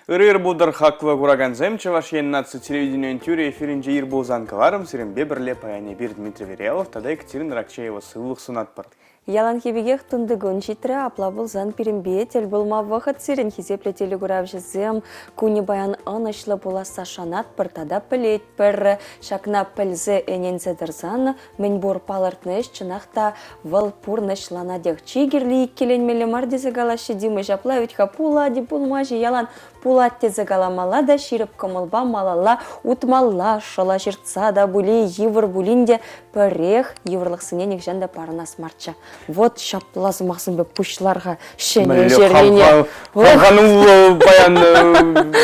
Ырӑ ир пултӑр, хаклӑ куракансем! Чӑваш Ен наци телевиденийӗн тӳрӗ эфирӗнче ир пулсан кӑларӑм сирӗнпе пӗрле паян эпир Дмитрий Вериялов тата Екатерина Ракчеева сывлӑх сунатпӑр. Яланхи пекех тунтикун ҫитрӗ, апла пулсан пирӗнпе тӗл пулма вӑхӑт сирӗн хисеплӗ телекуравҫӑсем. Кунӗ паян ӑнӑҫлӑ пуласса шанатпӑр тата пӗлетпӗр. Ҫакна пӗлсе ӗненсе тӑрсан мӗнпур палӑртнӑ ӗҫ чӑнах та вӑл пурнӑҫланатех. Чи кирли иккӗленмелле мар тесе калаҫҫӗ Дима. Ҫапла вӗт-ха пулать-и, пулмасть-и, ялан пулать тесе каламалла та ҫирӗп кӑмӑлпа малалла утмалла, шӑла ҫыртса та пулин, йывӑр пулин те пӗрех йывӑрлӑхсене нихҫан та парӑнас марччӗ. Вот ҫапла сӑмахсемпе пуҫлар-ха ҫӗнӗ ӗҫернине. Хавхалануллӑ паян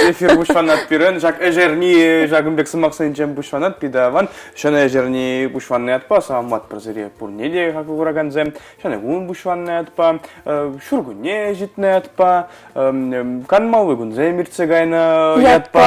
эфир пуҫланать пирӗн. Ҫак ӗҫерни ҫакӑн пек сӑмахсенчен пуҫланать питӗ аван. Ҫӗнӗ ӗҫерни пуҫланнӑ ятпа саламлатпӑр сире пурне те, хаклӑ куракансем. Ҫӗнӗ кун пуҫланнӑ ятпа, ҫуркунне ҫитнӗ ятпа, канмалли кунсем иртсе кайнӑ ятпа.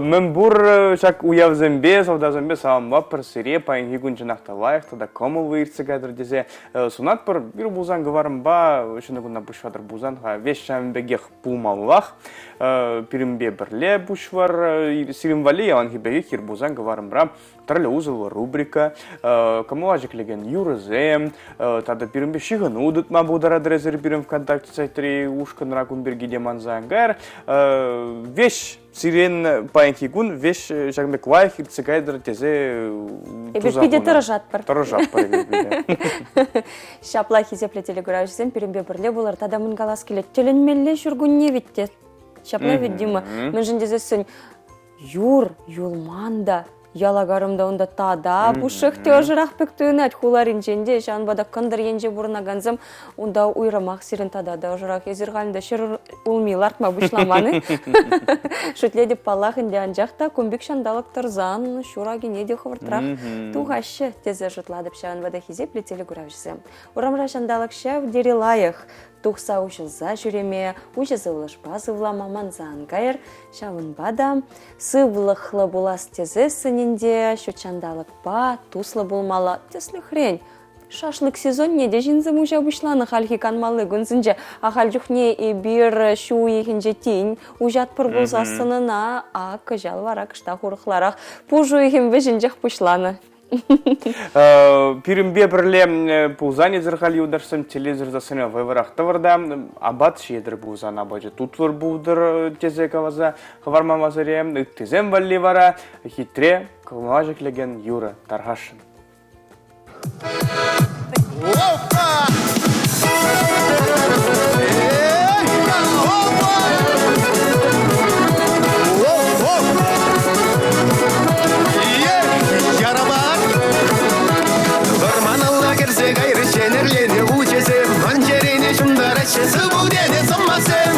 Мӗнпур ҫак уявсемпе, салтасемпе саламлатпӑр сире. Паянхи кун чӑнах та лайӑх тата кӑмӑллӑ иртсе кайтӑр тесе сунатпӑр. Ир пулсан кӑварӑмпа ҫӗнӗ куна пуҫлатӑр пулсан-ха веҫ ҫавӑн пекех пулмаллах. Пирӗнпе пӗрле пуҫлар. Сирӗн валли яланхи пекех ир пулсан кӑварӑмра тӗрлӗ усӑллӑ рубрика, кӑмӑла ҫӗклекен юрӑсем тата пирӗнпе ҫыхӑну тытма пултаратӑр эсир пирӗн ВКонтакте сайтри ушкӑнра кун пирки те манса ан кайӑр. Веҫ сирен паянхи кун веҫ ҫакӑн пек лайӑх иртсе кайтӑр тесе Эпир питӗ тӑрӑшатпӑр. Тӑрӑшатпӑр эпир питӗ. Ҫапла хисеплӗ телекуравҫӑсем пирӗнпе пӗрле пулӑр. Тата мӗн калас килет, тӗлӗнмелле ҫуркунне вӗт те. Ҫапла вӗт, Дима? Мӗншӗн тесессӗн юр юлман та, ялакарӑм та унта тата пушшех те ӑшӑрах пек туйӑнать хуларинчен те. Ҫавӑнпа та кӑнтӑр енче пурӑнакансем унта уйрӑмах сирӗн тата та ӑшӑрах. Эсир халь ӗнтӗ ҫӗр улми лартма пуҫламан-и? Шӳтлетӗп паллах ӗнтӗ, анчах та кун пек ҫанталӑк тӑрсан ҫур акине те хӑвӑртрах тухаҫҫӗ тесе шутлатӑп. Ҫавӑнпа та хисеплӗ телекуравҫӑсем, урамра ҫанталӑк ҫав тери лайӑх. Тухса уҫӑлса ҫӳреме, уҫӑ сывлӑшпа сывлама манса ан кайӑр. Ҫавӑнпа та сывлӑхлӑ пулас тесессӗн ӗнтӗ ҫутҫанталӑкпа туслӑ пулмалла. Тӗслӗхрен, шашлык сезонне те ҫынсем уҫа пуҫланӑ хальхи канмалли кунсенче. Ахаль чухне эпир ҫу уйӑхӗнче тин уҫатпӑр пулсассӑн ӑна, а кӑҫал вара кӑштах урӑхларах пуш уйӑхӗн вӗҫӗнчех пуҫланӑ. Пирӗнпе пӗрле пулсан эсир халь юлташсем телевизор сассине вӑйлӑрах тӑвӑр та апат ҫиетӗр пулсан апачӗ тутлӑр пултӑр тесе каласа хӑвармалла сире. Ыттисем валли вара хитре кӑмӑла ҫӗклекен юрӑ тархасшӑн. Опа! Вӑрманалла кӗрсе кайрӗҫ ӗнерленӗ учӗсем, ман чӗрене ҫунтараҫҫӗ сывӑ тенӗ сӑмахсем.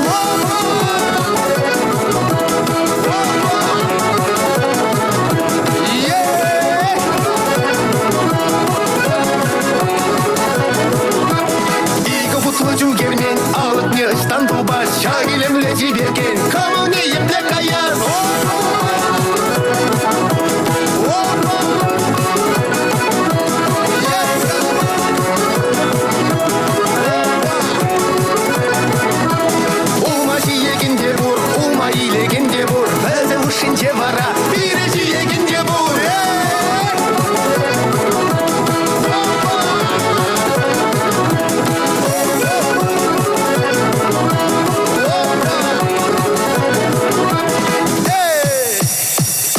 Икӗ хутлӑ чул кермен алӑкне ӑҫтан тупас ҫак илемлӗ чиперкен кӑмӑлне епле каяс? Улма ҫиекен те пур, улма илекен те пур, вӗсен хушшинче вара пире ҫиекен те пур.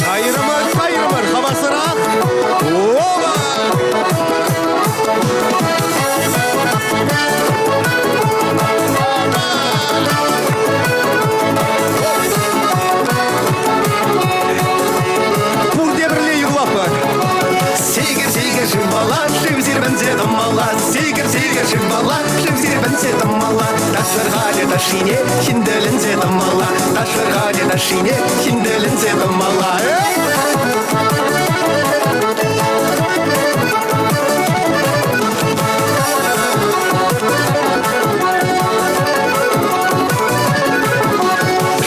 Кайрӑмӑр, кайрӑмӑр, хавасрах! Опа! Пурте пӗрле юрлатпӑр. Сикӗр, сикӗр, шывпала, шыв сирпӗнсе тӑмалла. Сикӗр, сикӗр, шывпала, шыв сирпӗнсе тӑмалла. Ташлӑр халӗ ташшине, ҫын тӗлӗнсе тӑмалла. Ташлӑр халӗ ташшине, ҫын тӗлӗнсе тӑмалла.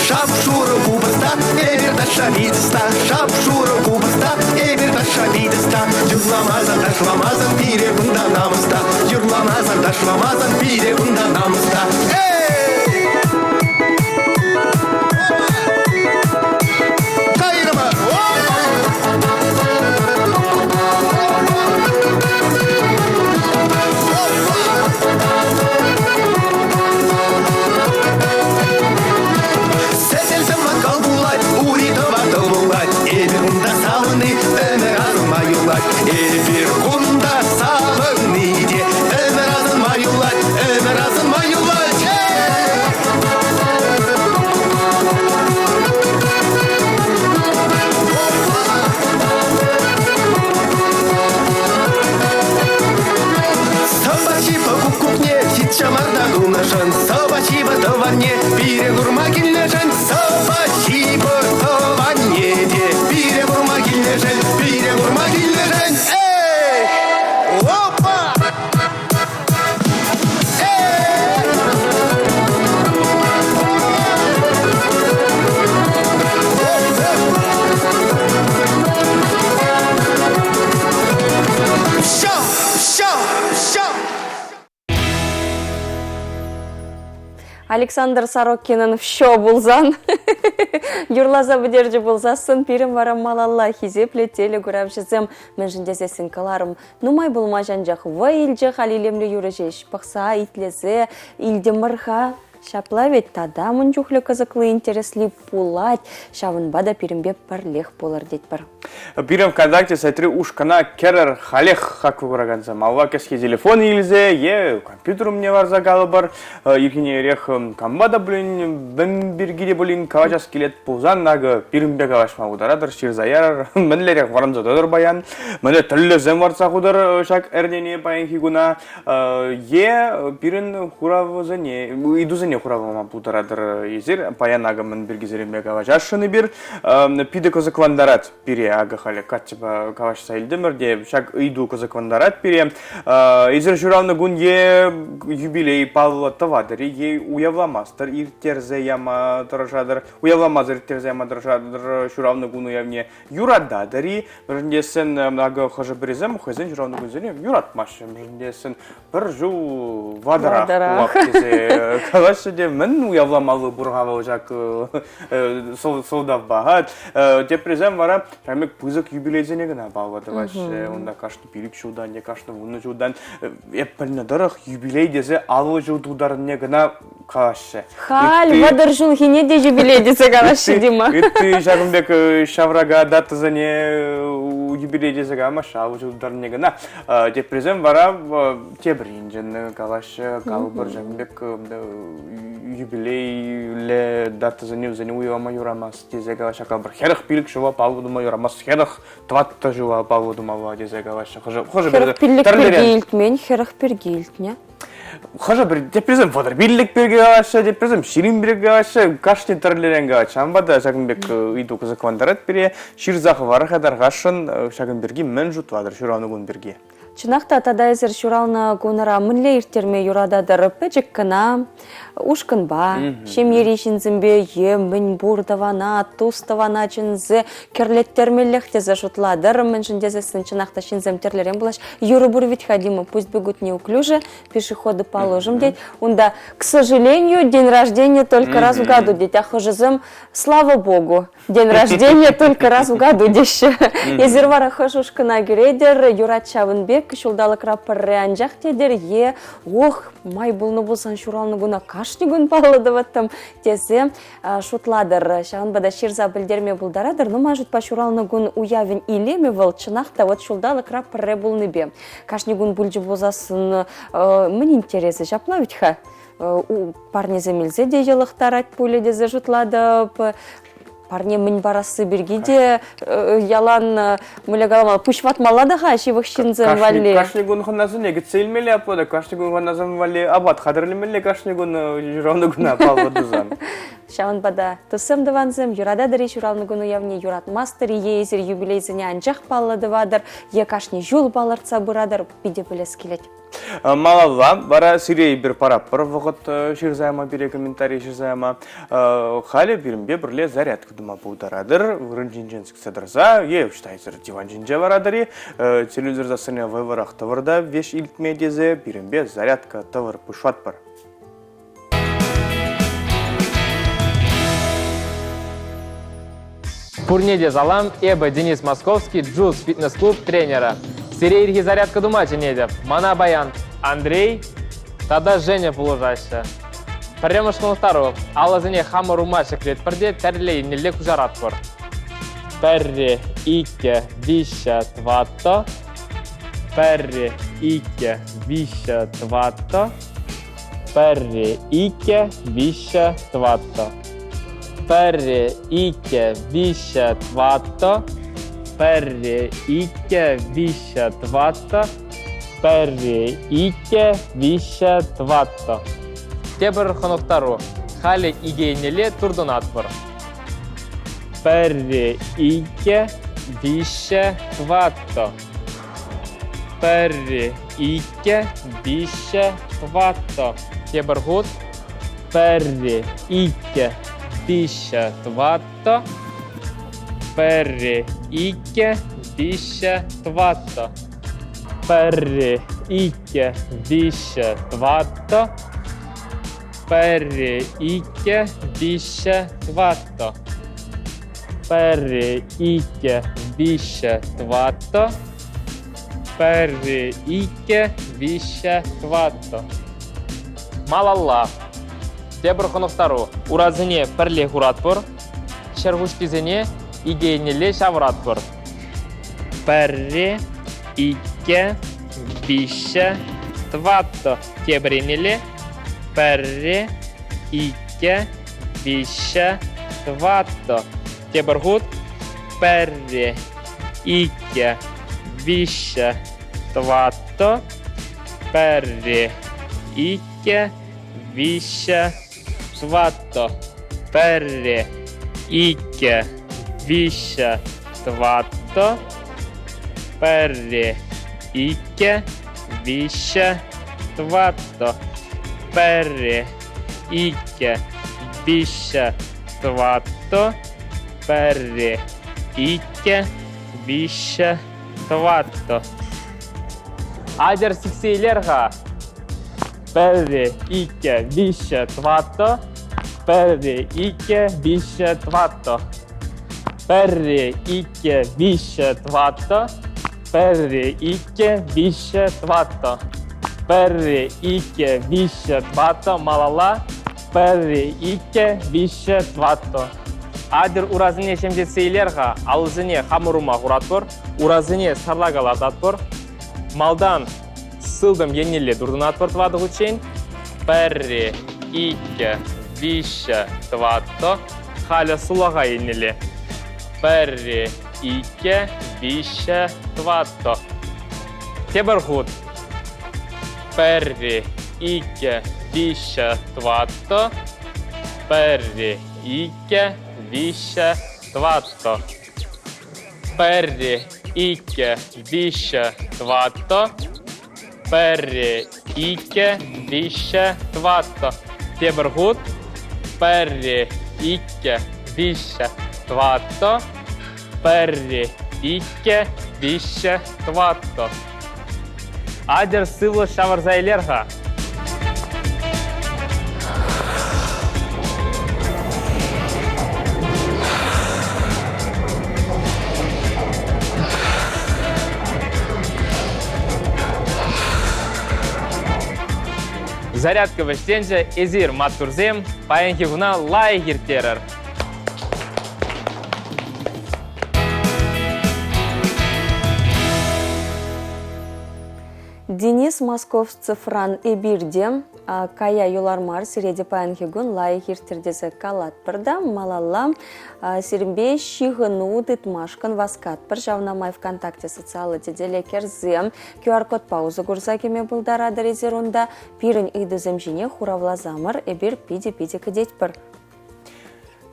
Шап-шурӑ купӑста, эпир ташша питӗста. Шап-шурӑ купӑста, эпир ташша питӗста. Юрламасан, ташламасан пире кунта намӑс та. Юрламасан, ташламасан пире кунта намӑс та. Эй! Александр Сорокинӑн «Вҫо» пулсан, юрласа пӗтерчӗ пулсассӑн, пирӗн вара малалла хисеплӗ телекуравҫӑсем, мӗншӗн тесессӗн кӑларӑм нумай пулмасть, анчах вӑй илчӗ халь илемлӗ юрӑ ҫеҫ пӑхса, итлесе илтӗмӗр-ха. Ҫапла вӗт тата мӗн чухлӗ кӑсӑкли, интересли пулать, ҫавӑнпа та пирӗнпе пӗрлех пулӑр тетпӗр. Пирӗн ВКонтакте сайтри ушкӑна кӗрӗр халех хаклӑ куракансем. Алла кӗске телефон илсе е компьютер умне ларса калӑпӑр. Ирхине ирех кампа та пулин, мӗн пирки те пулин калаҫас килет пулсан, акӑ пирӗнпе калаҫма пултаратӑр, ҫырса ярӑр. Мӗнлерех вӑранса тӑтӑр паян, мӗнле тӗллевсем лартса хутӑр ҫак эрнене паянхи куна. Е пирӗн хуравсене, ыйтусене хуравлама пултаратӑр эсир. Паян акӑ мӗн пирки сирӗнпе калаҫасшӑн эпир. Питӗ кӑсӑклантарать пире акӑ халӗ Катьӑпа калаҫса илтӗмӗр те ҫак ыйту кӑсӑклантарать пире. Эсир ҫуралнӑ кун е юбилей паллӑ тӑватӑр-и е уявламастӑр, ирттерсе яма тӑрӑшатӑр, уявламасӑр ирттерсе яма тӑрӑшатӑр ҫуралнӑ кун уявне юрататӑр-и? Мӗншӗн тесен акӑ хӑшӗ-пӗрисем хӑйсен ҫуралнӑ кунсене юратмаҫҫӗ. Мӗншӗн тесен пӗр ҫул ватӑрах пулап тесе калаҫҫӗ те мӗн уявламалли пур-ха вӑл ҫак сӑлтавпа. Теприсем вара ҫавӑн пек пысӑк юбилейсене кӑна паллӑ тӑваҫҫӗ. Унта кашни пилӗк ҫултан е кашни вуннӑ ҫултан эп пӗлнӗ тӑрӑх юбилей тесе 50 ҫул тултарнине кӑна калаҫҫӗ. Халь вӑтӑр ҫулхине те юбилей тесе калаҫҫӗ, Дима. Ытти ҫакӑн пек ҫаврака датӑсене юбилей тесе каламаҫҫӗ, 50 ҫул тултарнине кӑна. Теприсем вара тепӗр енчен калаҫҫӗ, калӑпӑр ҫакӑн пек юбилейлӗ датӑсене вӗсене уявлама юрамасть тесе калаҫҫӗ. Калӑпӑр, 45 ҫула паллӑ тума юрамасть, 44 ҫула паллӑ тумалла тесе калаҫҫӗ. Хӑшӗ пиллӗк пирки илтмен, 40 пирки илтнӗ. Хӑшӗ-пӗр теприсем 35 пирки калаҫҫӗ, теприсем 20 пирки калаҫҫӗ, кашни тӗрлӗрен калать. Ҫавӑнпа та ҫакӑн пек ыйту кӑсӑклантарать пире. Ҫырса хӑварӑр-ха тархасшӑн, ҫакӑн пирки мӗн шутлатӑр ҫуралнӑ кун пирки? Чӑнах та тата эсир ҫуралнӑ кунӑра мӗнле ирттерме юрататӑр? Пӗчӗк кӑна, ушкӑнпа, ҫемьери ҫынсемпе е мӗн пур тӑвана, тус-тӑвана чӗнсе кӗрлеттермеллех тесе шутлатӑр. Мӗншӗн тесессӗн чӑнах та ҫынсем тӗрлӗрен пулаҫ. Юрӑ пур вӗт-ха, Дима, пусть бегут неуклюже, пешеходы положим тет. Унта, к сожалению, день рождения только раз в году тет. А хӑшӗсем, слава богу, День рождения только раз в году теҫҫӗ. Эсир вара хӑш ушкӑна кӗретӗр, юрать ҫавӑн пек, ҫулталӑкра пӗрре анчах тетӗр е ох, май пулнӑ пулсан ҫуралнӑ куна кашни кун паллӑ тӑваттӑм тесе шутлатӑр. Ҫавӑнпа та ҫырса пӗлтерме пултаратӑр. Ну, ман шутпа, ҫуралнӑ кун уявӗн илемӗ вӑл чӑнах та вот ҫулталӑкра пӗрре пулнипе. Кашни кун пулчӗ пулсассӑн мӗн интересӗ ҫапла вӗт-ха? Парнесем илсе те йӑлӑхтарать пулӗ тесе шутлатӑп. Парне мӗн парасси пирки те ялан мӗнле каламалла, пуҫ ватмалла та-ха ҫывӑх ҫынсем валли. Кашни кун хӑнасене кӗтсе илмелле апла та, кашни кун хӑнасем валли апат хатӗрлемелле кашни кун ҫуралнӑ куна паллӑ тусан. Ҫавӑнпа та, туссем, тӑвансем, юрататӑр-и ҫуралнӑ кун уявне, юратмастӑр-и е эсир юбилейсене анчах паллӑ тӑватӑр, е кашни ҫул палӑртса пыратӑр, питӗ пӗлес килет. Малалла вара сире эпир паратпӑр вӑхӑт ҫырса яма, пире комментари ҫырса яма. Халӗ пирӗнпе пӗрле зарядка тума пултаратӑр. Вырӑн ҫинчен сиксе тӑрса е ӑҫта диван ҫинче ларатӑр-и, телевизор сассине вӑйлӑрах тӑвӑр та веҫ илтме тесе пирӗнпе зарядка тӑвӑр пуҫлатпӑр. Пурне те салам, эпӗ Денис Московский, Джуз фитнес-клуб тренерӗ. Сире ирхи зарядка тума чӗнетӗп. Мана паян Андрей тата Женя пулӑшаҫҫӗ. Пӗрремӗш хӑнӑхтару. Алӑсене хамӑр ума ҫӗклетпӗр те тӗрлӗ еннелле куҫаратпӑр. Пӗрре, иккӗ, виҫҫӗ, тӑваттӑ. Пӗрре, иккӗ, виҫҫӗ, тӑваттӑ. Пӗрре, иккӗ, виҫҫӗ, тӑваттӑ. Пӗрре, иккӗ, виҫҫӗ, тӑваттӑ. Пӗрре, иккӗ, виҫҫӗ, тӑваттӑ. Пӗрре, иккӗ, виҫҫӗ, тӑваттӑ. Тепӗр хӑнӑхтару. Халӗ икӗ еннелле туртӑнатпӑр. Пӗрре, иккӗ, виҫҫӗ, тӑваттӑ. Пӗрре, иккӗ, виҫҫӗ, тӑваттӑ. Тепӗр хут. Пӗрре, иккӗ, виҫҫӗ, тӑваттӑ. Пӗрре, иккӗ, виҫҫӗ, тӑваттӑ. Пӗрре, иккӗ, виҫҫӗ, тӑваттӑ. Пӗрре, иккӗ, виҫҫӗ, тӑваттӑ. Пӗрре, иккӗ, виҫҫӗ, тӑваттӑ. Пӗрре, иккӗ, виҫҫӗ, тӑваттӑ. Малалла. Тепӗр хӑнӑхтару. Урасене пӗрле хуратпӑр. Чӗркуҫҫисене икӗ еннелле ҫавӑратпӑр. Пӗрре, иккӗ, виҫҫӗ, тӑваттӑ. Тепӗр еннелле. Пӗрре, иккӗ, виҫҫӗ, тӑваттӑ. Тепӗр хут. Пӗрре, иккӗ, виҫҫӗ, тӑваттӑ. Пӗрре, иккӗ, виҫҫӗ, тӑваттӑ. Пӗрре, иккӗ, виҫҫӗ, тӑваттӑ. Пӗрре, иккӗ, виҫҫӗ, тӑваттӑ. Пӗрре, иккӗ, виҫҫӗ, тӑваттӑ. Пӗрре, иккӗ, виҫҫӗ, тӑваттӑ. Атьӑр сиксе илер-ха. Пӗрре, иккӗ, виҫҫӗ, тӑваттӑ. Пӗрре, иккӗ, виҫҫӗ, тӑваттӑ. Пӗрре, иккӗ, виҫҫӗ, тӑваттӑ. Пӗрре, иккӗ, виҫҫӗ, тӑваттӑ. Пӗрре, иккӗ, виҫҫӗ, тӑваттӑ. Малалла. Пӗрре, иккӗ, виҫҫӗ, тӑваттӑ. Атьӑр урасене ҫемҫетсе илер-ха. Алӑсене хамӑр ума хуратпӑр. Урасене сарлака лартатпӑр. Малтан сылтӑм еннелле туртӑнатпӑр тӑватӑ хутчен. Пӗрре, иккӗ, виҫҫӗ, тӑваттӑ. Халӗ сулахай еннелле. Пӗрре, иккӗ, виҫҫӗ, тӑваттӑ. Тепӗр хут. Пӗрре, иккӗ, виҫҫӗ, тӑваттӑ. Пӗрре, иккӗ, виҫҫӗ, тӑваттӑ. Пӗрре, иккӗ, виҫҫӗ, тӑваттӑ. Пӗрре, иккӗ, виҫҫӗ, тӑваттӑ. Тепӗр хут. Пӗрре, иккӗ, виҫҫӗ, тӑваттӑ. Пӗрре, иккӗ, виҫҫӗ, тӑваттӑ. Атьӑр сывлӑш ҫавӑрса илер-ха. Зарядка вӗҫленчӗ, эсир, маттурсем, паянхи куна лайӑх ирттерӗр. Денис Московцевран эпир те кая юлар мар, сире те паянхи кун лайӑх ирттӗр тесе калатпӑр та малалла сирӗнпе ҫыхӑну тытмашкӑн васкатпӑр. Ҫавна май ВКонтакте социаллӑ тетеле кӗрсе QR-кодпа усӑ курса кӗме пултаратӑр эсир унта. Пирӗн ыйтусем ҫине хуравласамӑр, эпир питӗ-питӗ кӗтетпӗр.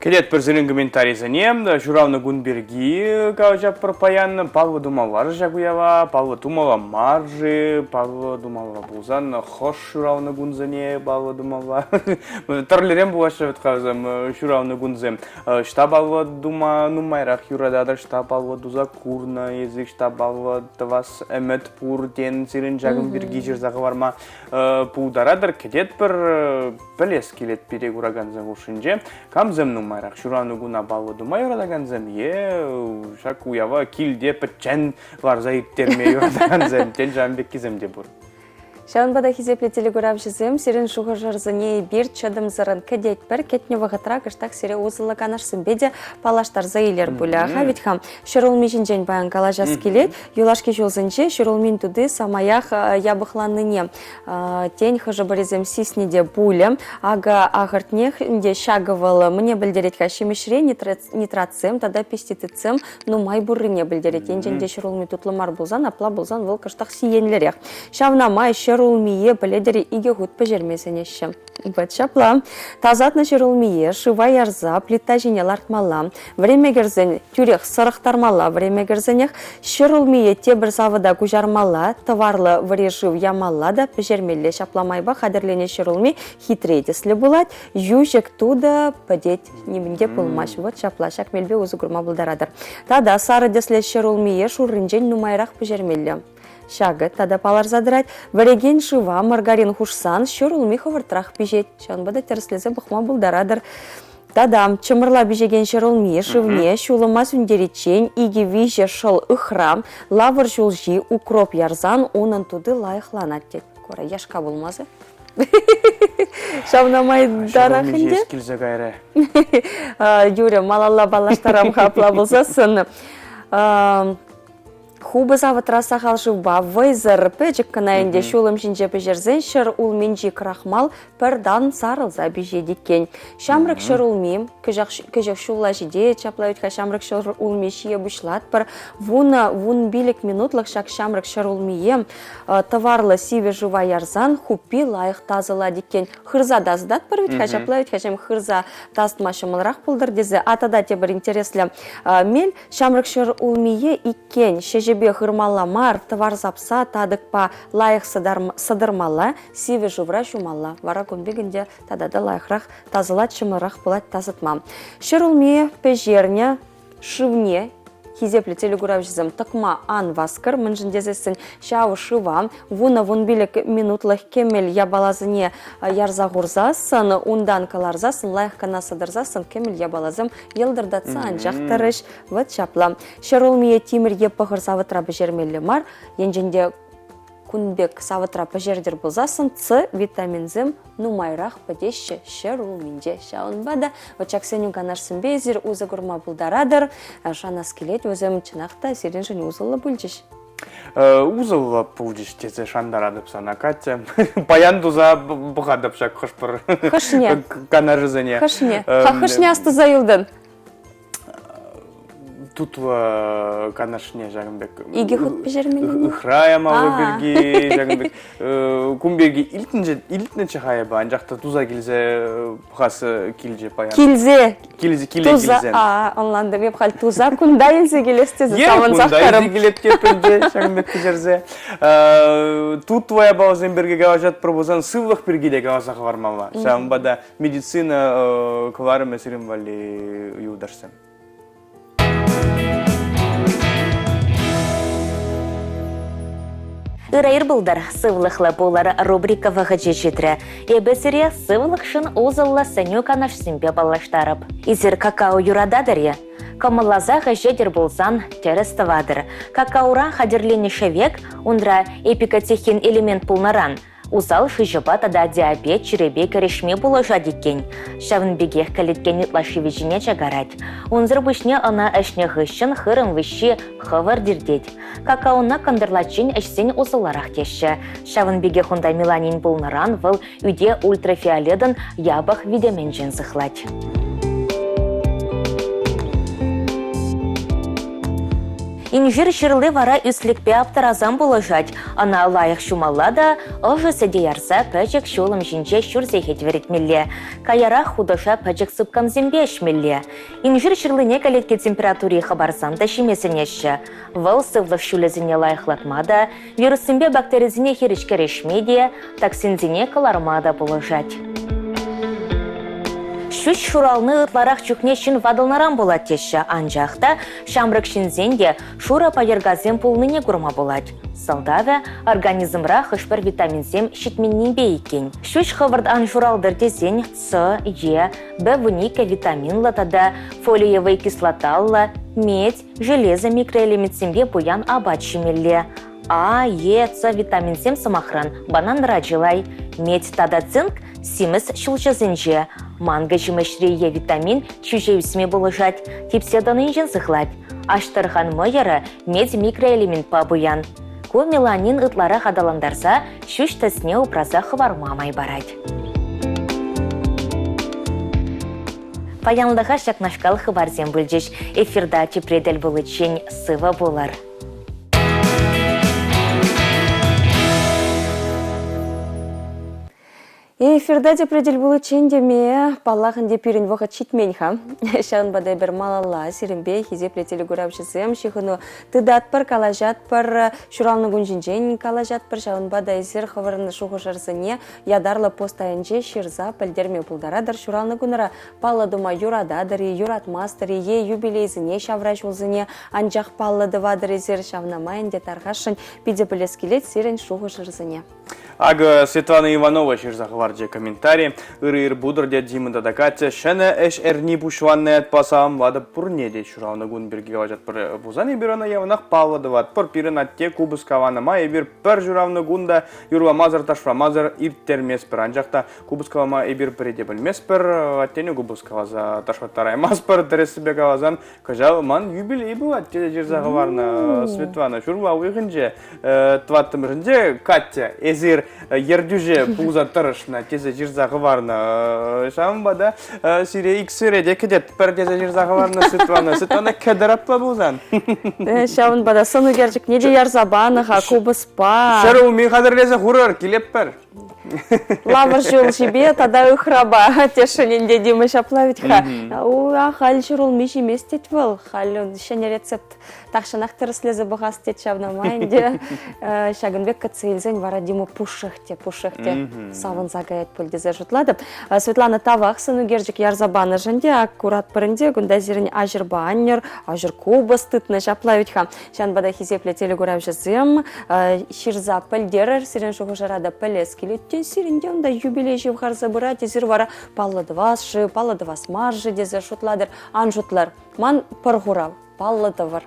Кӗтетпӗр сирӗн комментарисене. Ҫуралнӑ кун пирки калаҫатпӑр паян. Паллӑ тумалла-ши ҫак уява, паллӑ тумалла мар-ши, паллӑ тумалла пулсан хӑш ҫуралнӑ кунсене паллӑ тумалла. Тӗрлӗрен пулаҫҫӗ вӗт-ха вӗсем ҫуралнӑ кунсем. Ӑҫта паллӑ тума нумайрах юрататӑр, ӑҫта паллӑ туса курнӑ эсир, ӑҫта паллӑ тӑвас ӗмӗт пур, тен, сирӗн ҫакӑн пирки ҫырса хӑварма пултаратӑр, кӗтетпӗр. Пӗлес килет пире куракансем хушшинче, камсем нумайрах ҫуралнӑ куна паллӑ тума юратакансем е ҫак уява килте пӗччен ларса ирттерме юратакансем, тен, ҫавӑн пеккисем те пур. Ҫавӑнпа та хисеплӗ телекуравҫӑсем, сирӗн шухӑшӑрсене эпир чӑтӑмсӑррӑн кӗтетпӗр. Кӗтнӗ вӑхӑтра кӑштах сире усӑллӑ канашсемпе те паллаштарса илер пулӗ. Аха вӗт-ха, ҫӗрулми ҫинчен паян калаҫас килет. Юлашки ҫулсенче ҫӗрулмин тути самаях япӑхланнине Тен, хӑшӗ-пӗрисем сиснӗ те пулӗ. Акӑ, ахӑртнех ӗнтӗ ҫакӑ вӑл мӗне пӗлтерет-ха? Ҫимӗҫре нитратсем тата пестицидсем нумай пуррине пӗлтерет. Енчен те ҫӗрулми тутлӑ мар пулсан, апла пулсан вӑл кӑштах сиенлӗрех. Ҫавна май ҫӗрулмие пӗлетӗр икӗ хут пӗҫерме сӗнеҫҫӗ. Вӑт ҫапла. Тасатнӑ ҫӗрулмие шыва ярса плита ҫине лартмалла. Вӗреме кӗрсен тӳрех сӑрӑхтармалла, вӗреме кӗрсенех ҫӗрулмие тепӗр савӑта куҫармалла, тӑварлӑ вӗри шыв ямалла та пӗҫермелле. Ҫапла майпа хатӗрленӗ ҫӗрулми хитре тӗслӗ пулать, йӳҫӗк тутӑ пӗтет, нимӗн те пулмасть. Вот ҫапла ҫак мелпе усӑ курма пултаратӑр. Тата сарӑ тӗслӗ ҫӗрулмие шурринчен нумайрах пӗҫермелле. Ҫакӑ тата палӑрса тӑрать. Вӗрекен шыва маргарин хушсан ҫӗрулми хӑвӑртрах пиҫет. Ҫавӑнпа та тӗрӗслесе пӑхма пултаратӑр. Тата чӑмӑрла пиҫекен ҫӗрулми шывне ҫулӑма сӳнтериччен икӗ-виҫӗ шӑл ыхра, лавр ҫулҫи, укроп ярсан унӑн тути лайӑхланать тет. Кора яшка пулмасӑр. Ҫавна май тарах ӗнтӗ. килсе кайрӗ. Юрӗ, малалла паллаштарам-ха апла пулсассӑн. Хупӑ савӑтра сахал шывпа вӑйсӑр пӗчӗк кӑна ӗнтӗ ҫулӑм ҫинче пӗҫерсен ҫӗрулминчи крахмал пӗр тан сарӑлса пиҫет иккен. Ҫамрӑк ҫӗрулми кӗҫех ҫулла ҫитет, ҫапла вӗт-ха ҫамрӑк ҫӗрулми ҫие пуҫлатпӑр. 10-15 минутлӑх ҫак ҫамрӑк ҫӗрулмие тӑварлӑ сивӗ шыва ярсан хуппи лайӑх тасӑлать иккен. Хырса тасатпӑр вӗт-ха, ҫапла вӗт-ха, ҫем хырса тасатма ҫӑмӑлрах пултӑр тесе. А тата тепӗр интереслӗ мел Ҫамрӑк ҫӗрулмие иккен ҫӗҫӗпе хырмалла мар, тӑвар сапса татӑкпа лайӑх сӑтӑрмалла, сивӗ шывра ҫумалла. Вара кун пек ӗнтӗ тата та лайӑхрах тасӑлать, ҫӑмӑлрах пулать тасатма. Ҫӗрулми пӗҫернӗ шывне хисеплӗ телекуравҫӑсем тӑкма ан васкӑр, мӗншӗн тесессӗн ҫав шыва 10-15 минутлӑх кӗмӗл япаласене ярса хурсассӑн, унтан кӑларсассӑн, лайӑх кӑна сӑтӑрсассӑн кӗмӗл япаласем йӑлтӑртатса анчах тӑрӗҫ. Вӑт ҫапла. Ҫӗрулмие тимӗр е пӑхӑр савӑтра пӗҫермелле мар. Енчен те кун пек савӑтра пӗҫертӗр пулсассӑн С витаминсем нумайрах пӗтеҫҫӗ ҫӗрулминче. Ҫавӑнпа та вӑт ҫак сӗнӳ-канашсемпе эсир усӑ курма пултаратӑр. Шанас килет, вӗсем чӑнах та сирӗншӗн усӑллӑ пулчӗҫ. Усӑллӑ пулчӗҫ тесе шантаратӑп сана, Катя. Паян туса пӑхатӑп ҫак хӑш-пӗр Хӑшне? канашӗсене. Хӑшне? Хӑшне астуса юлтӑн? Тутлӑ канашне ҫакӑн пек. Икӗ хут пӗҫермелле. Ыхра ямалли пирки ҫакӑн пек. Кун пирки илтнӗччӗ-ха эпӗ, анчах та туса килсе пӑхас килчӗ паян. Килсе? Килсе, киле туса, килсен. А, ӑнлантӑм. Эп халь туса кунта илсе килес тесе савӑнсах кунта илсе килеп теп ӗнтӗ, ҫакӑн пек пӗҫерсе. Тутлӑ япаласем пирки калаҫатпӑр пулсан сывлӑх пирки те каласа хӑвармалла. Ҫавӑнпа та медицина кӑларӑмӗ сирӗн валли юлташсем. Ырӑ ир пултӑр, сывлӑхлӑ пулӑр рубрика вӑхӑчӗ ҫитрӗ. Эпӗ сире сывлӑхшӑн усӑллӑ сӗнӳ-канашсемпе паллаштарӑп. Эсир какао юрататӑр-и? Кӑмӑлласах ӗҫетӗр пулсан тӗрӗс тӑватӑр. Какаоран хатӗрленӗ шӗвек, унра эпикатехин элемент пулнӑран, Усал шыҫӑпа тата диабет чирӗпе кӗрешме пулӑшать иккен. Ҫавӑн пекех кӗлеткен ытлашши виҫине чакарать. Унсӑр пуҫне ӑна ӗҫнӗ хыҫҫӑн хырӑм выҫҫи хӑвӑрт иртет. Какаона кӑнтӑрлаччен ӗҫсен усӑллӑрах теҫҫӗ. Ҫавӑн пекех унта меланин пулнӑран вӑл ӳте ультрафиолетӑн япӑх витӗмӗнчен сыхлать. Инжир ҫырли вара ӳслӗкпе аптӑрасан пулӑшать. Ӑна лайӑх ҫумалла та ӑшӑ сӗте ярса пӗчӗк ҫулӑм ҫинче ҫур сехет вӗретмелле. Каярах хутӑша пӗчӗк сыпкӑмсемпе ӗҫмелле. Инжир ҫырлине кӗлетке температури хӑпарсан та ҫиме сӗнеҫҫӗ. Вӑл сывлӑх ҫулӗсене лайӑхлатма та, вируссемпе бактерисене хирӗҫ кӗрешме те, токсинсене кӑларма та пулӑшать. Ҫӳҫ шурални ытларах чухне ҫын ватӑлнӑран пулать теҫҫӗ, анчах та ҫамрӑк ҫынсен те шурӑ пайӑркасем пулнине курма пулать. Сӑлтавӗ организмра хӑш-пӗр витаминсем ҫитменнипе иккен. Ҫӳҫ хӑвӑрт ан шуралтӑр тесен С, Е, Б12 витаминлӑ тата фолиевӑй кислоталлӑ, медь, железо микроэлементсемпе пуян апат ҫимелле. А, Е, С витаминсем, сӑмахран, бананра чылай. Медь тата цинк симӗс ҫулҫӑсенче. Манго ҫимӗҫри Е витамин ҫӳҫе ӳсме пулӑшать, типсе тӑнинчен сыхлать. Аҫтӑрхан мӑйӑрӗ медь микроэлементпа пуян. Ку меланин ытларах аталантарса ҫӳҫ тӗсне упраса хӑварма май парать. Паянлӑха ҫакнашкал хыпарсем пулчӗҫ. Эфирта тепре тӗл пуличчен сывӑ пулӑр! Эфирта тепре тӗл пуличчен теме, паллах ӗнтӗ, пирӗн вӑхӑт ҫитмен-ха. Ҫавӑнпа та эпир малалла сирӗнпе, хисеплӗ телекуравҫӑсем, ҫыхӑну тытатпӑр, калаҫатпӑр, ҫуралнӑ кун ҫинчен калаҫатпӑр. Ҫавӑнпа та эсир хӑвӑрӑн шухӑшӑрсене ятарлӑ пост айӗнче ҫырса пӗлтерме пултаратӑр. Ҫуралнӑ кунра паллӑ тума юрататӑр-и, юратмастӑр-и е юбилейсене, ҫавра ҫулсене анчах паллӑ тӑватӑр эсир. Ҫавна май ӗнтӗ тархасшӑн питӗ пӗлес килет сирӗн шухӑшӑрсене. Акӑ Светлана Иванова ҫырса хӑварчӗ комментари. Ырӑ ир пултӑр тет Дима тата Катя. Ҫӗнӗ ӗҫ эрни пуҫланнӑ ятпа саламлатӑп пурне те ҫуралнӑ кун пирки калаҫатпӑр пулсан эпир ӑна яланах паллӑ тӑватпӑр. Пирӗн атте купӑс каланӑ май эпир пӗр ҫуралнӑ кун та юрламасӑр, ташламасӑр ирттерместпӗр. Анчах та купӑс калама эпир пӗри те пӗлместпӗр. Аттене купӑс каласа ташлаттараймастпӑр. Тӗрӗссипе каласан, Кӑҫал ман юбилей пулать тесе ҫырса хӑварнӑ Светлана ҫурла уйӑхӗнче. Тӑваттӑмӗшӗнче Катя, эсир ертӳҫӗ пулса тӑрӑшнӑ тесе ҫырса хӑварнӑ. Ҫавӑнпа та сире иксӗре те кӗтетпӗр тесе ҫырса хӑварнӑ Светлана. Светлана кӗтӗр апла пулсан. Ҫавӑнпа та сӑн ӳкерчӗкне те ярса панӑ-ха купӑспа. Ҫӗрулми хатӗрлесе хурӑр, килетпӗр. Лавр ҫулҫипе тата ыхрапа тесшӗн ӗнтӗ Дима ҫапла вӗт-ха. Халь ҫӗрулми ҫимест тет вӑл. Халь ҫӗнӗ рецепт тахҫанах тӗрӗслесе пӑхас тет ҫавна май ӗнтӗ. Ҫакӑн пек кӗтсе илсен вара Дима пушшех те, пушшех те савӑнса каять пуль тесе шутлатӑп. Светлана, тавах сӑн ӳкерчӗк ярса панӑшӑн те куратпӑр ӗнтӗ. Кунта сирӗн аҫӑрпа аннӗр, аҫӑр купӑс тытнӑ ҫапла вӗт-ха. Ҫавӑнпа та хисеплӗ телекуравҫӑсем ҫырса пӗлтерӗр, сирӗн шухӑшӑра та пӗлес килет те, сирӗн те унта юбилей ҫывхарса пырать, эсир вара паллӑ тӑвас-ши, паллӑ тӑвас мар-ши тесе шутлатӑр. Ан шутлӑр, ман пӗр хурав, паллӑ тӑвӑр.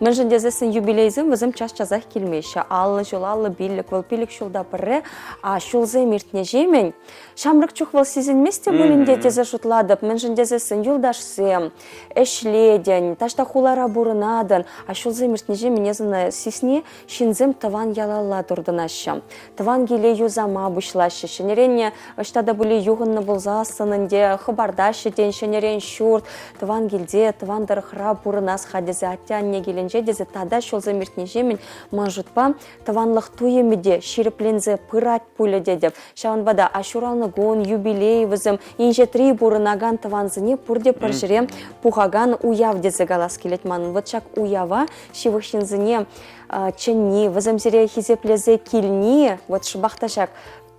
Мӗншӗн тесессӗн юбилейсем вӗсем час-часах килмеҫҫӗ. 50 ҫул, 55, вӑл пилӗк ҫулта пӗрре, а ҫулсем иртнӗҫемӗн ҫамрӑк чух вӑл сисӗнмест те пулин те тесе шутлатӑп. Мӗншӗн тесессӗн юлташсем, ӗҫлетӗн, таҫта хулара пурӑнатӑн, а ҫулсем иртнӗҫемӗн эс ӑна сисни ҫынсем тӑван ялалла туртӑнаҫҫӗ. Тӑван киле юсама пуҫлаҫҫӗ. Ҫӗнӗрен ӑҫта та пулин юхӑннӑ пулсассӑн ӗнтӗ хӑпартаҫҫӗ, тен, ҫӗнӗрен ҫурт, тӑван килте, тӑван тӑрӑхра пурӑнас-ха тесе, атте-анне килӗнче тесе тата ҫулсем иртнӗҫемӗн ман шутпа тӑванлӑх туйӑмӗ те ҫирӗпленсе пырать пулӗ тетӗп. Ҫавӑнпа та ҫуралнӑ кун, юбилей вӗсем инҫетри пурӑнакан тӑвансене пурте пӗр ҫӗре пухакан уяв тесе калас килет манӑн. Вот ҫак уява ҫывӑх ҫынсене чӗнни, вӗсем сире хисеплесе килни, вот шӑпах та ҫак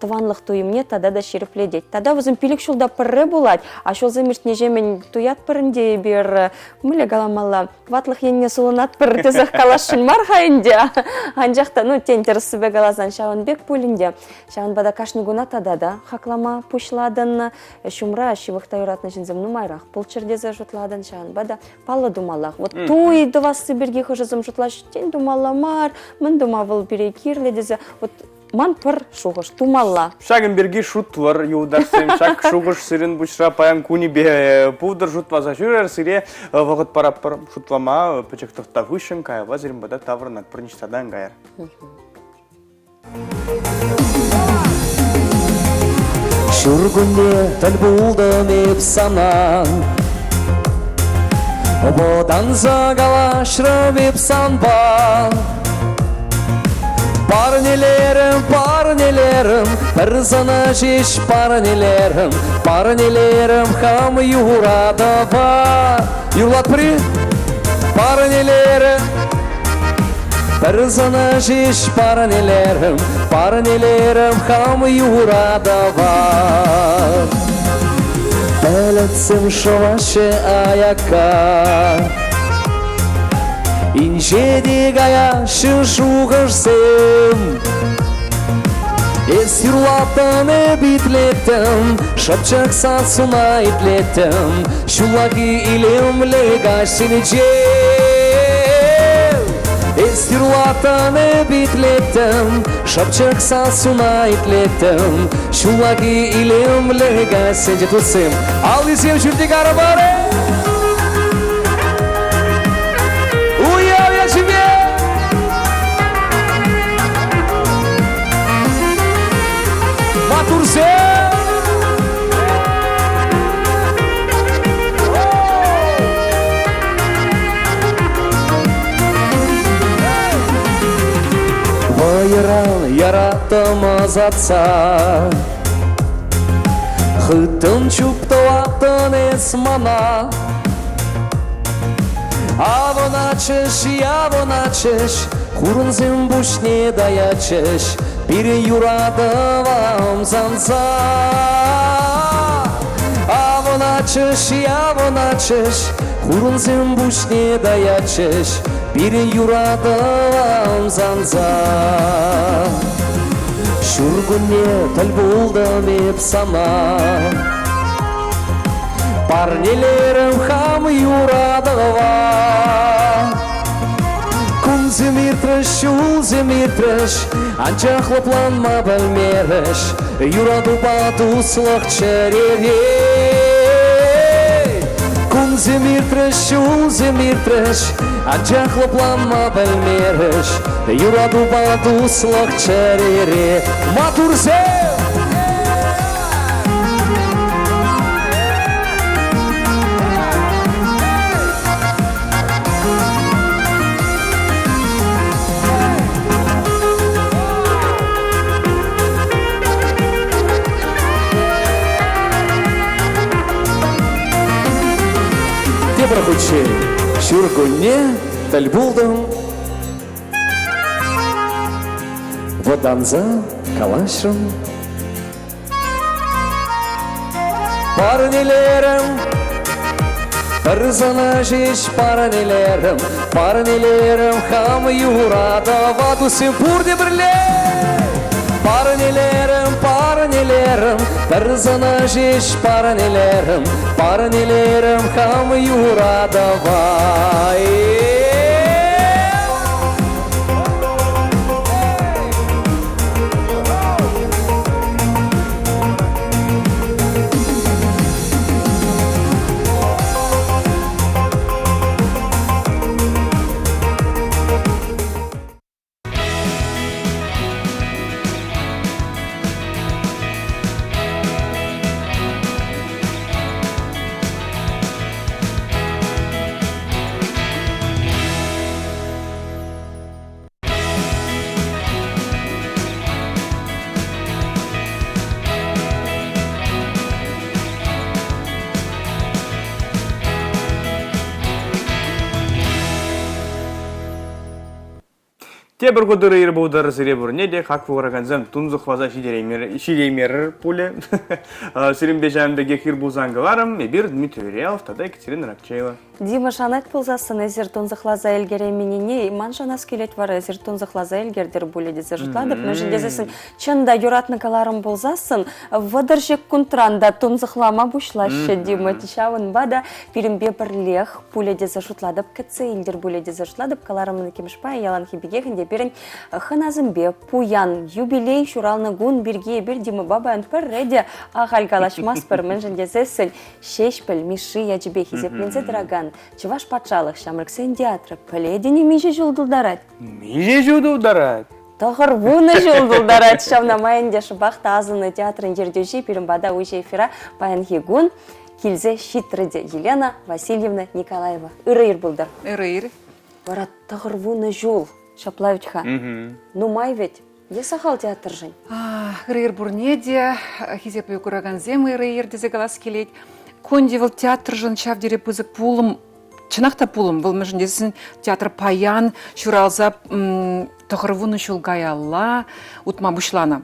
тӑванлӑх туйӑмне тата та ҫирӗплетет. Тата вӗсем пилӗк ҫулта пӗрре пулать, а ҫулсем иртнӗҫемӗн туятпӑр ӗнтӗ эпир, мӗнле каламалла, ватлӑх енне сулӑнатпӑр тесех каласшӑн мар-ха ӗнтӗ. Анчах та, ну, тен, тӗрӗссипе каласан, ҫавӑн пек пуль ӗнтӗ. Ҫавӑнпа та кашни куна тата та хаклама пуҫлатӑн. Ҫумра ҫывӑх та юратнӑ ҫынсем нумайрах пулччӑр тесе шутлатӑн. Ҫавӑнпа та паллӑ тумаллах. Вот туй тӑвасси пирки хӑшӗсем шутлаҫҫӗ, тен, тумалла мар, мӗн тума вӑл пире кирлӗ тесе. Вот ман пӗр шухӑш тумалла. Ҫакӑн пирки шутлӑр, юлташсем. Ҫак шухӑш сирӗн пуҫра паян кунӗпе пултӑр шутласа ҫӳрӗр. Сире вӑхӑт паратпӑр шутлама. Пӗчӗк тӑхтав хыҫҫӑн каялла сирӗн пата таврӑнатпӑр. Ниҫта та ан кайӑр. Ҫуркунне тӗл пултӑм эп сана Вӑтанса калаҫрӑм эп санпа Парнелерӗм, парнелерӗм, пӗр сана ҫеҫ парнелерӗм, парнелерӗм хам юратӑва. Юрлатпӑр-и? Парнелерӗм, пӗр сана ҫеҫ парнелерӗм, парнелерӗм хам юратӑва. Пӗлӗтсем шӑваҫҫӗ аякка. Инҫете каяҫҫӗ шухӑшсем. Эс юрлаттӑн, эп итлеттӗм, шӑпчӑк сассуна итлеттӗм. Ҫуллахи илемлӗ каҫсенче. Эс юрлаттӑн, эп итлеттӗм, шӑпчӑк сассуна итлеттӗм. Ҫуллахи илемлӗ каҫсенче туссем, аллисем ҫӳлте карӑпарӗ. Уяв ячӗпе! Матурсем! Вӑйӑран яраттӑм ӑсатса. Хыттӑн чуптӑваттӑн эс мана. Авӑнатчӗҫ, явӑнатчӗҫ, хурӑнсем пуҫне таятчӗҫ, пире юратӑва ӑмсанса. Авӑнатчӗҫ, явӑнатчӗҫ, хурӑнсем пуҫне таятчӗҫ, пире юратӑва ӑмсанса. Ҫуркунне тӗл пултӑм эп сана. Парнелерӗм хам юратӑва. Кунсем иртрӗҫ, ҫулсем иртрӗҫ, анчах лӑпланма пӗлмерӗҫ. Юратупа туслӑх чӗрере. Кунсем иртрӗҫ, ҫулсем иртрӗҫ, анчах лӑпланма пӗлмерӗҫ. Юратупа туслӑх чӗрере. Матурсем! Тепӗр хутчен ҫуркунне тӗл пултӑм. Вӑтанса калаҫрӑм. Парнелерӗм, пӗр сана ҫеҫ парнелерӗм, парнелерӗм хам юратӑва туссем пурте пӗрле. Парнелерӗм, парнелерӗм, пӗр сана ҫеҫ парнелерӗм, парнелерӗм хам юратӑва. Тепӗр хут ырӑ ир пултӑр сире пурне те хаклӑ куракансем тунсӑхласа ҫитеймерӗр пулӗ. Сирӗнпе ҫавӑн пекех ир пулсан кӑларӑм. Эпир Дмитрий Вериялов тата Екатерина Ракчеева. Дима шанать пулсассӑн эсир тунсӑхласа ӗлкӗрейменнине ман шанас килет вара эсир тунсӑхласа ӗлкӗртӗр пулӗ тесе шутлатӑп. Мӗншӗн тесессӗн чӑн та юратнӑ кӑларӑм пулсассӑн 30 ҫеккунтран та тунсӑхлама пуҫлаҫҫӗ Дима. Ҫавӑнпа та пирӗнпе пӗрлех пулӗ тесе шутлатӑп, кӗтсе илтӗр пулӗ тесе шутлатӑп. Кӑларӑмӑн иккӗмӗш пайӗ яланхи пекех ӗнтӗ пирӗн хӑнасемпе пуян юбилей ҫуралнӑ кун пирки эпир Димӑпа паян пӗрре те ахаль калаҫмастпӑр. Мӗншӗн тесессӗн Ҫеҫпӗл Мишши ячӗпе хисепленсе тӑракан Чӑваш патшалӑх ҫамрӑксен театрӗ пӗлетӗн-и миҫе ҫул тултарать? Миҫе ҫул тултарать? 90 ҫул тултарать. Ҫавна май ӗнтӗ шӑпах та асӑннӑ театрӑн ертӳҫи пирӗн пата уҫӑ эфира паянхи кун килсе ҫитрӗ те Елена Васильевна Николаева. Ырӑ ир пултӑр. Ырӑ ир. Вара 90 ҫул. Ҫапла вӗт-ха. Нумай вӗт. Е сахал театршӑн? Ырӑ ир пурне те, хисеплӗ куракансем ырӑ ир тесе калас килет. Кунти вӑл театршӑн ҫав тери пысӑк пулӑм, чӑнах та пулӑм. Вӑл мӗншӗн тесен театр паян ҫуралса 90 ҫул каялла утма пуҫланӑ.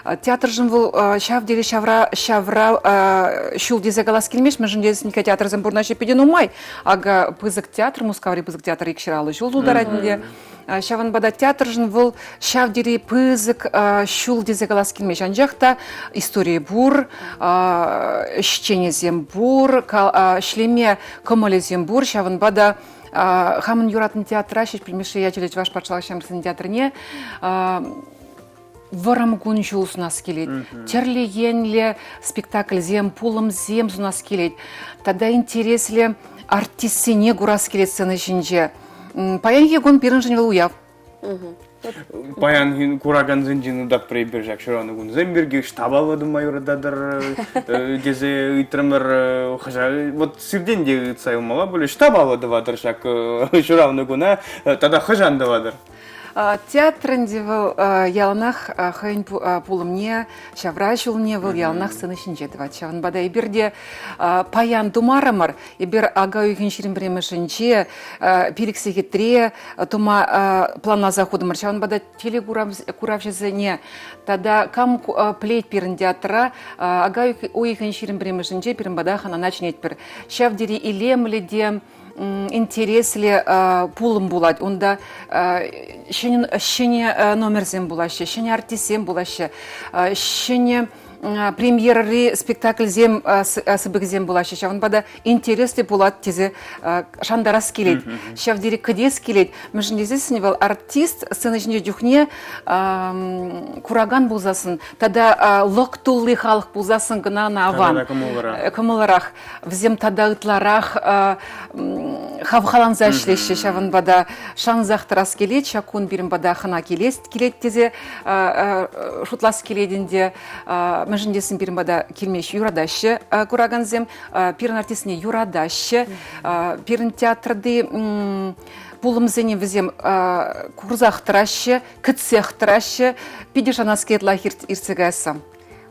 Театршӑн вӑл ҫав тери ҫавра ҫавра ҫул тесе калас килмест, мӗншӗн тесен театрсем пурӑнаҫҫӗ питӗ нумай. Акӑ пысӑк театр, Мускаври пысӑк театр 250 ҫул тултарать ӗнтӗ. Ҫавӑнпа та театршӑн вӑл ҫав тери пысӑк ҫул тесе калас килмест. Анчах та историйӗ пур, ӗҫченӗсем пур, ӗҫлеме кӑмӑлӗсем пур. Ҫавӑнпа та хамӑн юратнӑ театра, Ҫеҫпӗл Мишши ячӗллӗ Чӑваш патшалӑх ҫамрӑксен театрне вӑрӑм кун-ҫул сунас килет. Тӗрлӗ енлӗ спектакльсем, пулӑмсем сунас килет. Тата интереслӗ артистсене курас килет сцена ҫинче. Паянхи кун пирӗншӗн вӑл уяв. Паянхи куракансенчен утатпӑр эпир ҫак ҫуралнӑ кунсем пирки штаба тума юрататӑр тесе ыйтрӑмӑр. Хӑҫан вот сиртен те ыйтса юлмалла пулӗ. Штаба тӑватӑр ҫак ҫуралнӑ куна тата хӑҫан тӑватӑр? Театр ӗнтӗ вӑл яланах хӑйӗн пулӑмне, ҫавра ҫулне вӑл яланах сцена ҫинче тӑвать. Ҫавӑнпа та эпир те паян тумарӑмӑр. Эпир ака уйӑхӗн 21-мӗшӗнче пилӗк сехетре тума планласа хутӑмӑр. Ҫавӑнпа та телекуравҫӑсене тата кам пӗлет пирӗн театра, ака уйӑхӗн 21-мӗшӗнче пирӗн пата хӑнана чӗнетпӗр. Ҫав тери илемлӗ те интереслӗ пулӑм пулать. Унта ҫӗнӗ, ҫӗнӗ номерсем пулаҫҫӗ, ҫӗнӗ артистсем пулаҫҫӗ, ҫӗнӗ премьерӑри спектакльсем сыпӑкӗсем пулаҫҫӗ. Ҫавӑнпа та интереслӗ пулать тесе шантарас килет. Ҫав тери кӗтес килет. Мӗншӗн тесессӗн вӑл артист сцена ҫинче чухне куракан пулсассӑн тата лӑк тулли халӑх пулсассӑн кӑна ӑна аван. Кӑмӑллӑрах. Вӗсем тата ытларах хавхаланса ӗҫлеҫҫӗ. Ҫавӑнпа та шансах тӑрас килет. Ҫак кун пирӗн пата хӑна килес килет тесе шутлас килет ӗнтӗ. Мӗншӗн тесен пирӗн пата килмеҫ юратаҫҫӗ куракансем. Пирӗн артистсене юратаҫҫӗ. Пирӗн театрти пулӑмсене вӗсем курсах тӑраҫҫӗ, кӗтсех тӑраҫҫӗ. Питӗ шанас килет лайӑх иртсе каясса.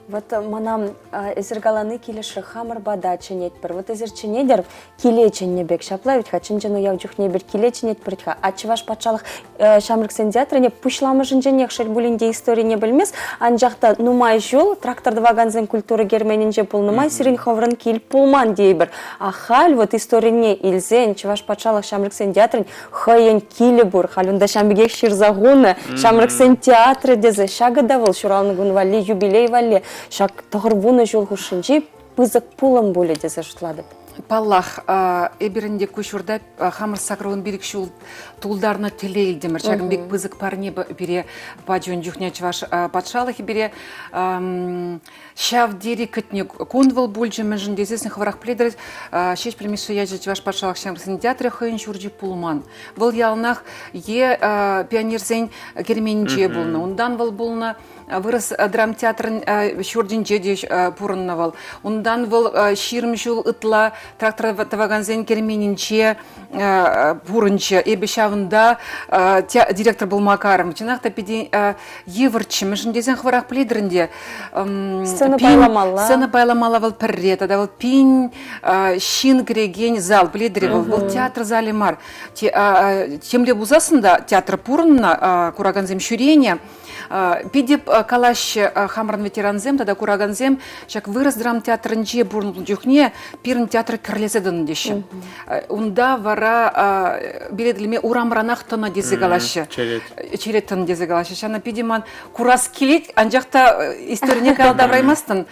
Вот мана эсир калани килӗшрӗ, хамӑр пата чӗнетпӗр. Вот эсир чӗнетӗр, киле чӗннӗ пек. Ҫапла вӗт-ха, чӑн-чӑн уяв чухне эпир киле чӗнетпӗр-ха. А Чӑваш патшалӑх ҫамрӑксен театрӗне пуҫламӑшӗнченех, шел пулин те, историне пӗлмест. Анчах та нумай ҫул трактор тӑвакансен культура керменӗнче пулнӑ май сирӗн хӑвӑрӑн кил пулман тейӗпӗр. А халь вот историне илсен Чӑваш патшалӑх ҫамрӑксен театрӗн хӑйӗн килӗ пур. Халь унта ҫам пекех ҫырса хунӑ ҫамрӑксен театрӗ тесе. Ҫакӑ та вӑл ҫуралнӑ кун валли, юбилей валли ҫак 90 ҫул хушшинчи пысӑк пулӑм пулӗ тесе шутлатӑп. Паллах, эпир ӗнтӗ ку ҫурта хамӑр 85 ҫул тултарнӑ тӗле илтӗмӗр. Ҫакӑн пек пысӑк парне пире пачӗ ун чухне Чӑваш патшалӑхӗ пире Ҫав тери кӗтнӗ кун вӑл пулчӗ, мӗншӗн тесессӗн хӑвӑрах пӗлетӗр, Ҫеҫпӗл Мишши ячӗ Чӑваш патшалӑх ҫамрӑксен театрӗ хӑйӗн ҫурчӗ пулман. Вӑл яланах е пионерсен керменӗнче пулнӑ, унтан вӑл пулнӑ вырӑс драмтеатрӗн ҫуртӗнче те пурӑннӑ вӑл. Унтан вӑл 20 ҫул ытла трактор тӑвакансен керменӗнче пурӑнчӗ. Эпӗ ҫавӑнта директор пулма карӑм. Чӑнах та питӗ йывӑрччӗ. Мӗншӗн тесен хӑвӑрах пӗлетӗр ӗнтӗ. Сцена пайламалла. Сцена пайламалла вӑл пӗрре тата вӑл пин ҫын кӗрекен зал пӗлетӗр вӑл. Вӑл театр залӗ мар. Темле пулсассӑн та театр пурӑннӑ, куракансем ҫӳренӗ. Питӗ калаҫҫӗ хамӑрӑн ветерансем тата куракансем ҫак вырӑс драмтеатрӗнче пурӑннӑ чухне пирӗн театр кӗрлесе тӑнӑ теҫҫӗ. Унта вара билет илме урамранах тӑнӑ тесе калаҫҫӗ. Черет. Черет тӑнӑ тесе калаҫҫӗ. Ҫавна питӗ ман курас килет, анчах та историне каял тавраймастӑн.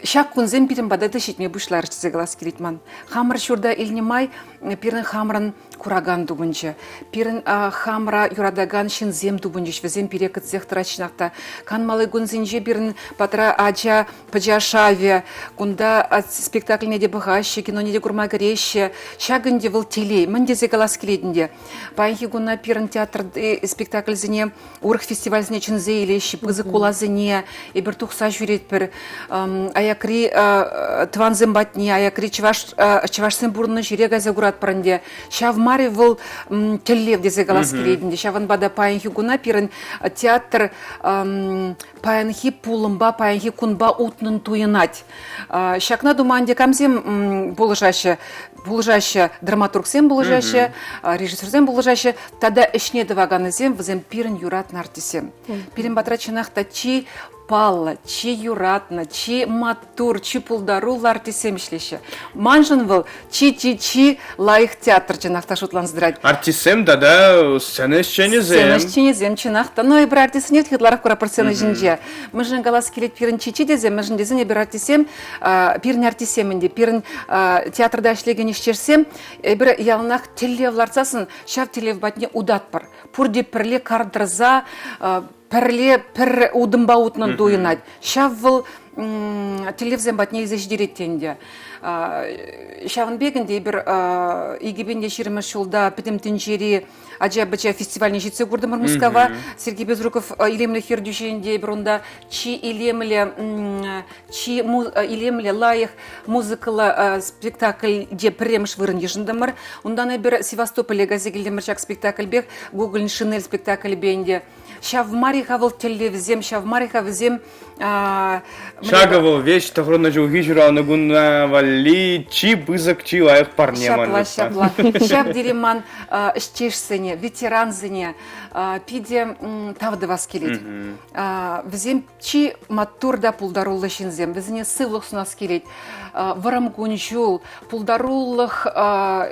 Ҫак кунсем пирӗн пата та ҫитме пуҫларӗҫ тесе калас килет ман. Хамӑр ҫурта илнӗ май пирӗн хамӑрӑн куракан тупӑнчӗ. Пирӗн хамӑра юратакан ҫынсем тупӑнчӗҫ. Вӗсем пире кӗтсех тӑраҫҫӗ чӑнах та. Канмалли кунсенче пирӗн патра ача пӑча шавӗ. Кунта спектакльне те пӑхаҫҫӗ, киноне те курма кӗреҫҫӗ. Ҫак ӗнтӗ вӑл телей. Мӗн тесе калас килет ӗнтӗ. Паянхи куна пирӗн театрти спектакльсене урӑх фестивальсене чӗнсе илеҫҫӗ, пысӑк хуласене эпир тухса ҫӳретпӗр. Аякри тӑвансем патне, аякри чӑваш чӑвашсем пурӑннӑ ҫӗре кайса куратпӑр ӗнтӗ. Ҫав мар-и вӑл тӗллев тесе калас килет ӗнтӗ. Ҫавӑнпа та паянхи куна пирӗн театр паянхи пулӑмпа, паянхи кунпа утнӑн туйӑнать. Ҫакна тума ӗнтӗ камсем пулӑшаҫҫӗ? Пулӑшаҫҫӗ драматургсем пулӑшаҫҫӗ, режиссерсем пулӑшаҫҫӗ тата ӗҫне тӑваканӗсем вӗсем пирӗн юратнӑ артистсем. Пирӗн патра чӑнах та чи паллӑ, чи юратнӑ, чи маттур, чи пултаруллӑ артистсем ӗҫлеҫҫӗ. Маншӑн вӑл чи-чи-чи лайӑх театр чӑнах та шутланса тӑрать. Артистсем тата сцена ӗҫченӗсем. Сцена ӗҫченӗсем чӑнах та. Но эпир артистсене ытларах куратпӑр сцена ҫинче. Мӗншӗн калас килет пирӗн чи-чи тесе, мӗншӗн тесен эпир артистсем, пирӗн артистсем ӗнтӗ, пирӗн театрта ӗҫлекен ӗҫтешсем, эпир яланах тӗллев лартсассӑн ҫав тӗллев патне утатпӑр. Пурте пӗрле кар тӑрса. пӗрле пӗр утӑмпа утнӑн туйӑнать. Ҫав вӑл тӗллевсем патне илсе ҫитерет те ӗнтӗ. Ҫавӑн пек ӗнтӗ эпир 2020 ҫулта пӗтӗм тӗнчери ача-пӑча фестивальне ҫитсе куртӑмӑр Мускава. Сергей Безруков илемлӗх ертӳҫи ӗнтӗ эпир унта чи илемлӗ чи илемлӗ, лайӑх музыкӑллӑ спектакльте пӗрремӗш вырӑн йышӑнтӑмӑр. Унтан эпир Севастополе кайса килтӗмӗр ҫак спектакльпех, Гоголь Шинель спектакльпе ӗнтӗ. Ҫав мар-и-ха вӑл тӗллевсем, ҫав мар-и-ха вӗсем Ҫакӑ вӑл веҫ тӑхӑрнӑ ҫулхи ҫуралнӑ куна валли чи пысӑк, чи лайӑх парне ман Ҫапла, ҫапла. Ҫав тери ман ӗҫтешсене, ветерансене питӗ тав тӑвас килет. Вӗсем чи маттур та пултаруллӑ ҫынсем. Вӗсене сывлӑх сунас килет. Вӑрӑм кун-ҫул, пултарулӑх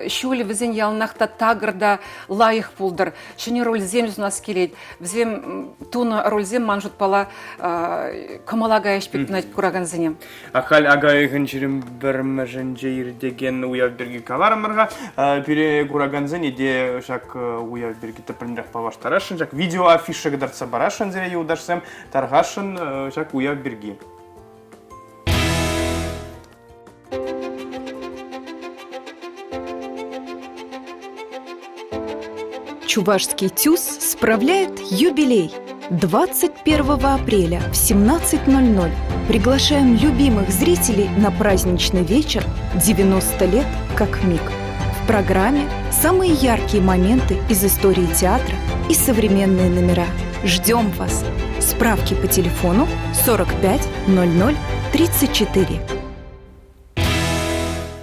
ҫулӗ вӗсен яланах та такӑр та лайӑх пултӑр. Ҫӗнӗ рольсем сунас килет. Вӗсем тунӑ рольсем ман шутпала кӑмӑла каяҫ пек тунать куракансене. А халь ака уйӑхӗн 21-мӗшӗнче иртекен уяв пирки каларӑмӑр-ха. Пире куракансене те ҫак уяв пирки тӗплӗнрех паллаштарасшӑн, ҫак видеоафиша кӑтартса парасшӑн сире юлташсем, тархасшӑн ҫак уяв пирки. Чувашский ТЮЗ справляет юбилей. 21 апреля в 17.00 приглашаем любимых зрителей на праздничный вечер «90 лет как миг». В программе самые яркие моменты из истории театра и современные номера. Ждем вас! Справки по телефону 45 00 34.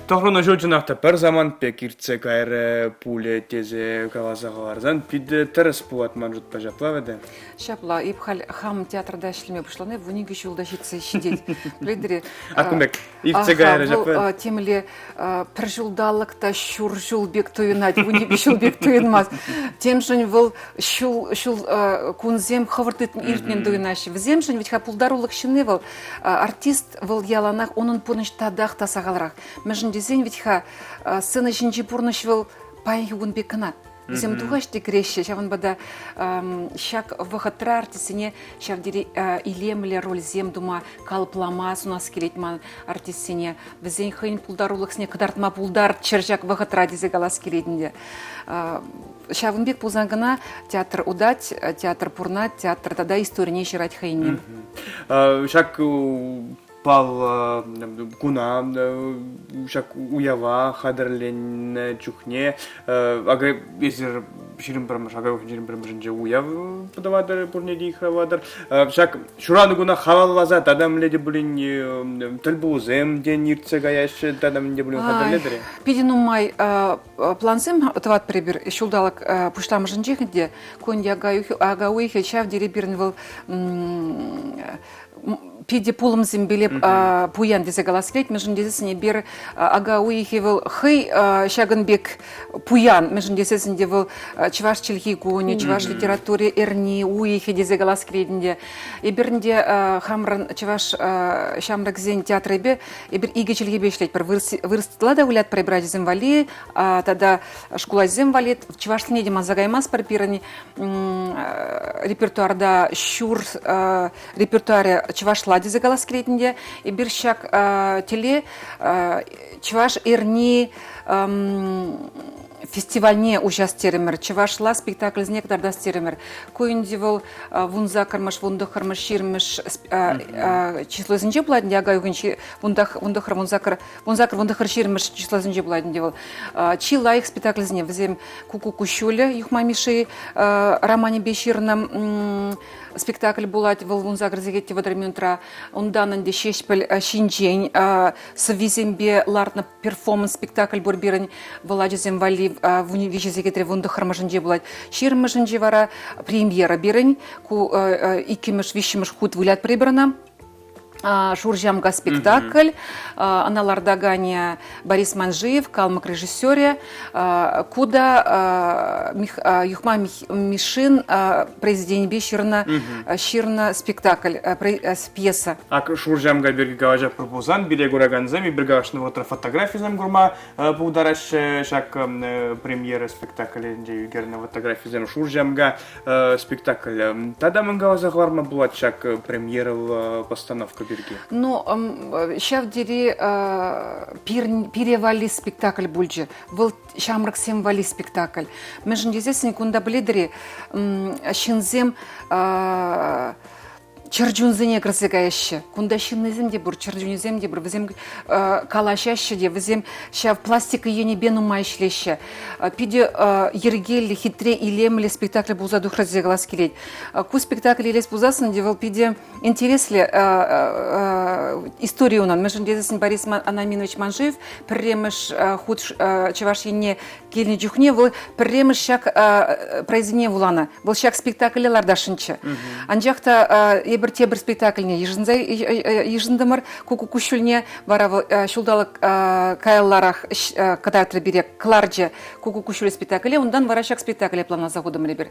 Тӑхрӑнӑ ҫул чӑнах та пӗр самант пек иртсе кайрӗ пулӗ тесе каласа хӑварсан питӗ тӗрӗс пулать ман шутпа ҫапла вӗт. Ҫапла, эп халь хам театрта ӗҫлеме пуҫлани 12 ҫулта ҫитсе ҫитет. Пӗлетӗр-и? А кун пек иртсе кайрӗ ҫапла. Темле пӗр ҫулталӑк та ҫур ҫул пек туйӑнать, 12 ҫул пек туйӑнмасть. Темшӗн вӑл ҫул ҫул кунсем хӑвӑрт иртнӗн туйӑнаҫҫӗ. Вӗсемшӗн вӗт-ха пултарулӑх ҫынни вӑл. Артист вӑл яланах унӑн пурнӑҫ татах та сахалрах. Мӗншӗн тесен вӗт-ха сцена ҫинчи пурнӑҫ вӑл паянхи кун пек кӑна. Вӗсем тухаҫ те кӗреҫҫӗ. Ҫавӑнпа та ҫак вӑхӑтра артистсене ҫав тери илемлӗ рольсем тума, калӑплама сунас килет ман артистсене. Вӗсен хӑйӗн пултарулӑхне кӑтартма пултарччӑр ҫак вӑхӑтра тесе калас килет ӗнтӗ. Ҫавӑн пек пулсан кӑна театр утать, театр пурнать, театр тата историне ҫырать хӑйне. Ҫак паллӑ куна, ҫак уява хатӗрленнӗ чухне акӑ эсир 21-мӗш, ака уйӑхӗн 21-мӗшӗнче уяв тӑватӑр, пурне те йыхравлатӑр. Ҫак ҫуралнӑ куна халалласа тата мӗнле те пулин тӗлпулусем тен иртсе каяҫҫӗ, тата мӗн те пулин хатӗрлетӗр-и? Питӗ нумай плансем тӑватпӑр эпир ҫулталӑк пуҫламӑшӗнчех ӗнтӗ. Ку ӗнтӗ ака уйӑхӗ ҫав тери пирӗн вӑл питӗ пулӑмсемпеле пуян тесе калас килет, мӗншӗн тесессӗн эпир ака уйӑхӗ вӑл хӑй ҫакӑн пек пуян, мӗншӗн тесессӗн те вӑл чӑваш чӗлхи кунӗ, чӑваш литератури эрни, уйӑхӗ тесе калас килет ӗнтӗ. Эпир ӗнтӗ хамӑрӑн чӑваш ҫамрӑксен театрӗпе эпир икӗ чӗлхепе ӗҫлетпӗр. Вырӑсла та вылятпӑр эпир ачасем валли тата шкул ачисем валли. Чӑвашлине те манса каймастпӑр пирӗн репертуарта ҫур репертуарӗ чӑвашла тесе калас килет ӗнтӗ. Эпир ҫак тӗле чӑваш эрни фестивальне уҫас терӗмӗр, чӑвашла спектакльсене кӑтартас терӗмӗр. Ку ӗнтӗ вӑл вунсаккӑрмӗш, вунтӑххӑрмӗш, ҫирӗммӗш числосенче пулать ӗнтӗ, ака уйӑхӗн вунтӑххӑр, вунсаккӑр, вунсаккӑр, вунтӑххӑр, ҫирӗммӗш числосенче пулать ӗнтӗ вӑл. Чи лайӑх спектакльсене вӗсем Куку куҫҫулӗ Юхма Мишши романӗпе ҫырнӑ спектакль пулать вӑл 18 сехет те 30 минутра. Унтан ӗнтӗ Ҫеҫпӗл ҫинчен сӑввисемпе лартнӑ перформанс спектакль пур пирӗн. Вӑл ачасем валли 13 сехетре вунтӑххӑрмӗшӗнче пулать. Ҫирӗммӗшӗнче вара премьера пирӗн. Ку иккӗмӗш, виҫҫӗмӗш хут вылятпӑр эпир ӑна. Шурҫамка спектакль. Ӑна лартаканӗ Борис Манжиев, калмӑк режиссерӗ. Ку та Юхма Мишин произведенипе ҫырнӑ ҫырнӑ спектакль, пьеса. Ак Шурҫамка пирки калаҫатпӑр пулсан, пире куракансем эпир калаҫнӑ вӑхӑтра фотографисем курма пултараҫҫӗ. Ҫак премьера спектаклӗнче ӳкернӗ фотографисем Шурҫамка спектакль. Тата мӗн каласа хӑварма пулать ҫак премьерӑллӑ постановка пирки? Ну, ҫав тери пире валли спектакль пулчӗ. Вӑл ҫамрӑксем валли спектакль. Мӗншӗн тесессӗн кунта пӗлетӗр-и, ҫынсем чӗрчунсене кӗрсе каяҫҫӗ. Кунта ҫыннисем те пур, чӗрчунӗсем те пур. Вӗсем калаҫаҫҫӗ те, вӗсем ҫав пластика енӗпе нумай ӗҫлеҫҫӗ. Питӗ йӗркеллӗ, хитре, илемлӗ спектакль пулса тухрӗ тесе калас килет. Ку спектакль илес пулсассӑн те вӑл питӗ интереслӗ истори унӑн. Мӗншӗн тесессӗн Борис Анаминович Манжиев пӗрремӗш хут Чӑваш Енне Килнӗ чухне вӑл пӗрремӗш ҫак произведение вуланӑ. Вӑл ҫак спектакле лартасшӑнччӗ. Анчах та эпир тепӗр спектакльне йышӑнса йышӑнтӑмӑр. Ку куҫҫульне вара вӑл ҫулталӑк каялларах кӑтартрӗ пире, кӑларчӗ ку куҫҫуль спектакле. Унтан вара ҫак спектакле планласа хутӑмӑр эпир.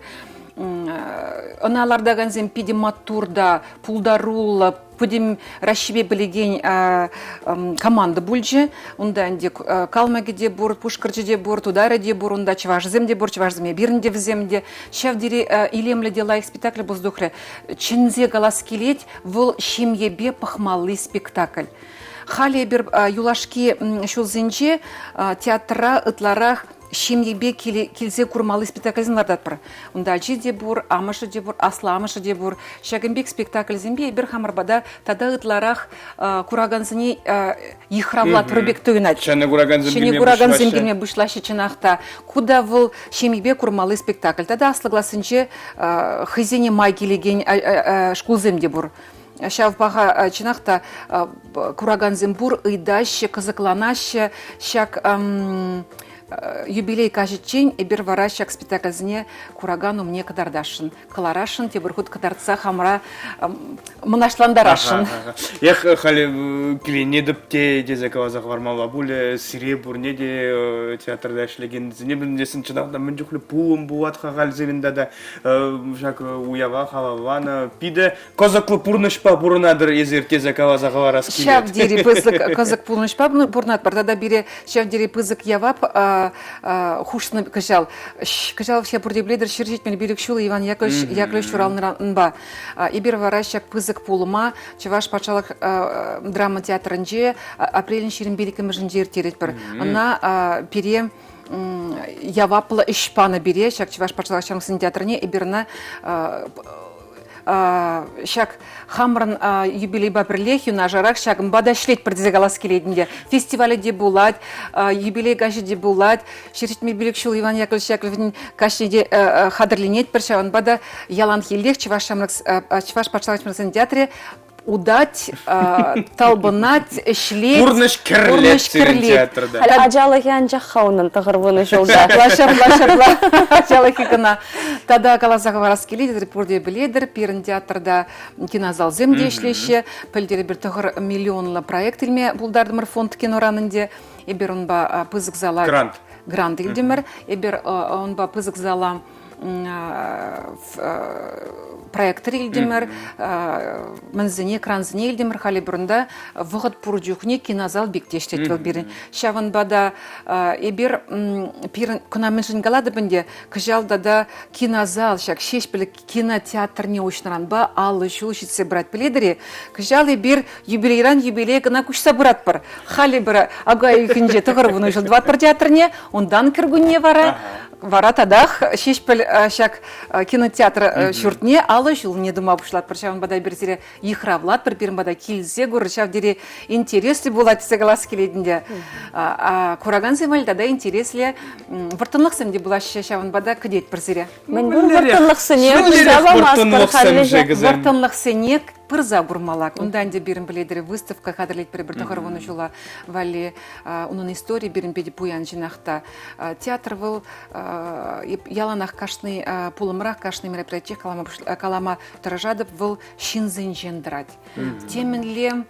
Ӑна лартакансем питӗ маттур та пултаруллӑ, пӗтӗм Раҫҫейпе пӗлекен команда пулчӗ. Унта ӗнтӗ калмӑкӗ те пур, пушкӑрчӗ те пур, тутарӗ те пур, унта чӑвашӗсем те пур, чӑвашсем эпирӗн те вӗсем те. Ҫав тери илемлӗ те лайӑх спектакль пулса тухрӗ. Чӗнсе калас килет, вӑл ҫемьепе пӑхмалли спектакль. Халӗ эпир юлашки ҫулсенче театра ытларах ҫемьепе килсе курмалли спектакльсем лартатпӑр. Унта ачи те пур, амӑшӗ те пур, асламӑшӗ те пур. Ҫакӑн пек спектакльсемпе эпир хамӑр пата тата ытларах куракансене йыхравлатпӑр пек туйӑнать. Ҫӗнӗ куракансем Ҫӗнӗ куракансем килме пуҫлаҫҫӗ чӑнах та. Ку та вӑл ҫемьепе курмалли спектакль. Тата аслӑ классенче хӑйсене май килекен шкулсем те пур. Ҫав паха чӑнах та куракансем пур, ыйтаҫҫӗ, кӑсӑкланаҫҫӗ. Ҫак юбилей каҫӗччен эпир вара ҫак спектакльсене куракан умне кӑтартасшӑн, кӑларасшӑн, тепӗр хут кӑтартса хамӑра мӑнаҫлантарасшӑн. Эх, халӗ киленетӗп те тесе каласа хӑвармалла пулӗ. Сире пурне те театрта ӗҫлекенсене пӗлнесен чӑнах та мӗн чухлӗ пулӑм пулать-ха халь сирӗн тата ҫак уява халалланӑ питӗ кӑсӑклӑ пурнӑҫпа пурӑнатӑр эсир тесе каласа хӑварас килет. Ҫав тери пысӑк кӑсӑк пурнӑҫпа пурӑнатпӑр тата пире ҫав тери пысӑк явап хушнӑ кӑҫал. Кӑҫал ҫав пурте пӗлетӗр 175 ҫул Иван Яковлевич Яковлевич ҫуралнӑранпа. Эпир вара ҫак пысӑк пулӑма Чӑваш патшалӑх драма театрӗнче апрелӗн 25-мӗшӗнче ирттеретпӗр. Ӑна пире яваплӑ ӗҫ панӑ пире ҫак Чӑваш патшалӑх ҫамрӑксен театрне эпир ӑна ҫак хамӑрӑн юбилейпа пӗрлех юнашарах ҫакӑнпа та ӗҫлетпӗр тесе калас килет ӗнтӗ. Фестивалӗ те пулать, юбилей каҫӗ те пулать. 175 ҫул Иван Яковлевич Яковлевӑн каҫне те хатӗрленетпӗр. Ҫавӑнпа та яланхиллех Чӑваш ҫамрӑк Чӑваш патшалӑх ҫамрӑксен театрӗ утать, талпӑнать, ӗҫлет. Пурнӑҫ кӗрлет сирӗн театрта. Халь ачалӑхӗ анчах-ха унӑн тӑхӑрвунӑ ҫулта. Ҫапла, ҫапла, ҫапла. Ачалӑхӗ кӑна. Тата каласа хӑварас килет, пурте пӗлетӗр, пирӗн театрта кинозалсем те ӗҫлеҫҫӗ. Пӗлтӗр эпир тӑхӑр миллионлӑ проект илме пултартӑмӑр фонд киноран ӗнтӗ. Эпир унпа пысӑк зала... Грант. Грант илтӗмӗр. Эпир унпа пысӑк зала проектор илтӗмӗр, мӗнсене, экрансене илтӗмӗр. Халӗ пурӑнта вӑхӑт пур чухне кинозал пек те ӗҫлет вӑл пирӗн. Ҫавӑнпа та эпир пирӗн кӑна мӗншӗн калатӑп ӗнтӗ, кӑҫал тата кинозал ҫак Ҫеҫпӗл кинотеатрне уҫнӑранпа 50 ҫул ҫитсе пырать пӗлетӗр-и? Кӑҫал эпир юбилейран юбилее кӑна куҫса пыратпӑр. Халӗ эпир ака уйӑхӗнче тӑхӑрвунӑ ҫул тӑватпӑр театрне, унтан кӗркунне вара Вара татах Ҫеҫпӗл ҫак кинотеатр ҫуртне алӑ ҫулне тума пуҫлатпӑр. Ҫавӑнпа та эпир сире йыхравлатпӑр, пирӗн пата килсе курӑр. Ҫав тери интереслӗ пулать тесе калас килет ӗнтӗ. Куракансем валли тата интереслӗ вӑрттӑнлӑхсем те пулаҫҫӗ. Ҫавӑнпа та кӗтетпӗр сире. Мӗн пур вӑрттӑнлӑхсене уҫса памастпӑр хальлӗхе. Вӑрттӑнлӑхсене. пырса курмалла. Кунта ӗнтӗ пирӗн пӗлетӗр выставка хатӗрлетпӗр пӗр 90 ҫула валли. Унӑн историйӗ пирӗн питӗ пуян чӑнах та. Театр вӑл яланах кашни пулӑмрах, кашни мероприятиех калама, калама тӑрӑшатӑп, вӑл ҫынсенчен тӑрать. Темӗнле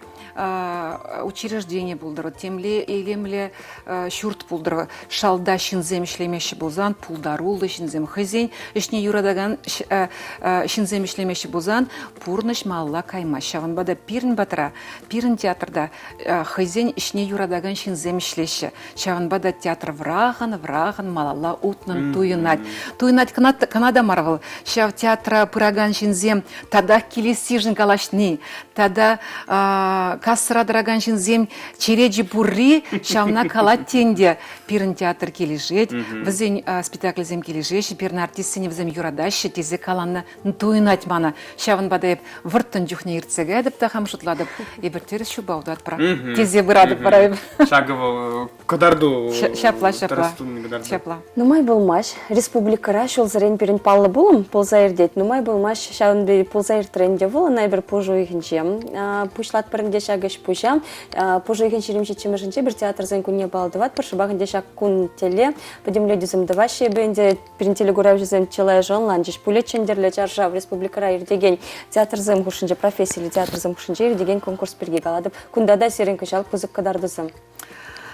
учреждени пултӑр, темле илемлӗ ҫурт пултӑр, шалта ҫынсем ӗҫлемеҫҫӗ пулсан, пултаруллӑ ҫынсем, хӑйсен ӗҫне юратакан ҫынсем ӗҫлемеҫҫӗ пулсан, пурнӑҫ малалла каймасть. Ҫавӑнпа та пирӗн патра, пирӗн театрта хӑйсен ӗҫне юратакан ҫынсем ӗҫлеҫҫӗ. Ҫавӑнпа та театр вӑрахӑн, вӑрахӑн малалла утнӑн туйӑнать. Туйӑнать кӑна, кӑна та мар вӑл. Ҫав театра пыракан ҫынсем татах килессишӗн калаҫни, тата кассӑра тӑракан ҫынсем черечӗ пурри ҫавна калать те ӗнтӗ. Пирӗн театр килӗшет, вӗсен спектакльсем килӗшеҫҫӗ, пирӗн артистсене вӗсем юратаҫҫӗ тесе каланӑ туйӑнать мана. Ҫавӑнпа та эп вӑрттӑн чухне иртсе каятӑп та хам шутлатӑп, эпир тӗрӗс ҫупа утатпӑр тесе пыратӑп вара эп. Ҫакӑ вӑл кӑтарту. Ҫапла, ҫапла. Ҫапла. Нумай пулмасть республикӑра ҫулсерен пирӗн паллӑ пулӑм пулса иртет. Нумай пулмасть ҫавӑн пек пулса иртрӗ ӗнтӗ вӑл. Ӑна эпир пуш уйӑхӗнче пуҫлатпӑр ӗнтӗ ҫак ӗҫ-пуҫа. Пуш уйӑхӗн 27-мӗшӗнче пир театрсен кунне паллӑ тӑватпӑр. Шӑпах ӗнтӗ ҫак кун тӗле пӗтӗмлетӳсем тӑваҫҫӗ. Эпӗ ӗнтӗ пирӗн телекуравҫӑсем чылайӑшӗ ӑнланчӗҫ пулӗ. Чӗнтӗрлӗ чаршав республикӑра иртекен театрсем хушшинче, профессиллӗ театрсем хушшинче иртекен конкурс пирки калатӑп. Кунта та сирӗн кӑҫал пысӑк кӑтартусем.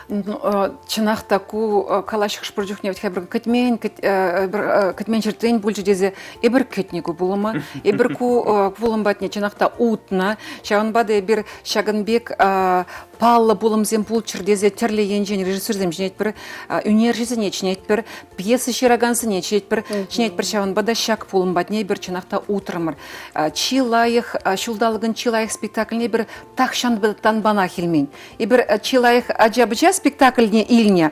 Чӑнах та ку калаҫ хӑш-пӗр чухне вӗт пӗр кӗтмен кӗтмен ҫӗртрен пулчӗ тесе эпир кӗтнӗ ку пулӑма. Эпир ку пулӑм патне чӑнах та утнӑ. Ҫавӑнпа та эпир ҫакӑн пек паллӑ пулӑмсем пулччӑр тесе тӗрлӗ енчен режиссерсем чӗнетпӗр, ӳнерҫӗсене чӗнетпӗр, пьеса ҫыракансене чӗнетпӗр, чӗнетпӗр. Ҫавӑнпа та ҫак пулӑм патне эпир чӑнах та утрӑмӑр. Чи лайӑх ҫулталӑкӑн чи лайӑх спектакльне эпир тахҫантанпанах илмен. Эпир чи лайӑх ача-пӑча спектакльне илнӗ.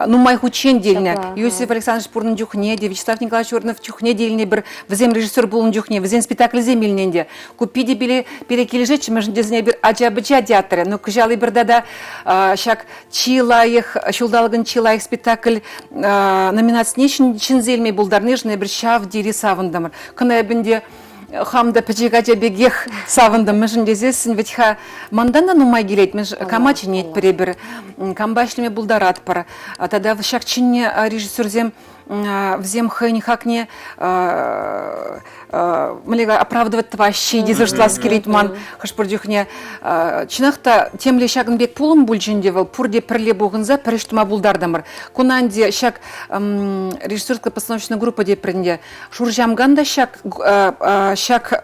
Нумай хутчен те илнӗ. Иосиф Александрович пурӑннӑ чухне те, Вячеслав Николаевич Орнов чухне те илнӗ пӗр. Вӗсем режиссер пулнӑ чухне вӗсен спектаклӗсем илнӗ ӗнтӗ. Ку питӗ пире, пире килӗшетчӗ, мӗншӗн тесен эпир ача-пӑча театрӗ. Ну, кӑҫал эпир тата ҫак чи лайӑх, ҫулталӑкӑн чи лайӑх спектакль номинацине ҫӗнсе илме пултарнишӗн эпир ҫав тери савӑнтӑмӑр. Кӑна эп ӗнтӗ хам та пӗчӗк ача пекех савӑнтӑм. Мӗншӗн тесессӗн вӗт-ха мантан та нумай килет. Кама чӗнетпӗр эпир, кампа ӗҫлеме пултаратпӑр. Тата ҫак чӗннӗ режиссерсем вӗсем хӑйӗн хакне мӗнле оправдывать тӑваҫҫӗ тесе шутлас килет ман хӑш-пӗр чухне. Чӑнах та темле ҫакӑн пек пулӑм пулчӗ ӗнтӗ вӑл. Пурте пӗрле пухӑнса пӗр ӗҫ тума пултартӑмӑр. Куна ӗнтӗ ҫак режиссерско-постановочная группа тетпӗр ӗнтӗ. Шурҫамкан та ҫак ҫак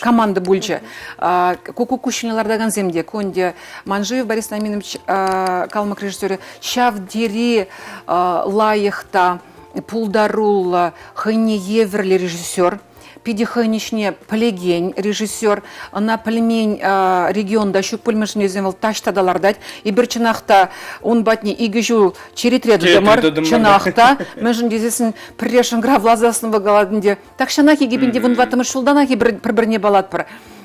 команда пулчӗ. Куккук куҫҫульне лартакансем те ку ӗнтӗ Манжиев Борис Наминович калмӑк режиссерӗ ҫав тери лайӑх та пултаруллӑ, хӑйне евӗрлӗ режиссер. Питӗ хӑйӗн ӗҫне пӗлекен режиссер. Ӑна пӗлмен регионта ҫук пуль, мӗншӗн тесен вӑл таҫта та лартать. Эпир чӑнах та ун патне икӗ ҫул черетре тӑтӑмӑр. Чӑнах та, мӗншӗн тесессӗн пӗрре шӑнкӑравласассӑн вӑл калать ӗнтӗ, тахҫанах 2014 ҫултанах эпир пӗр-пӗрне палатпӑр.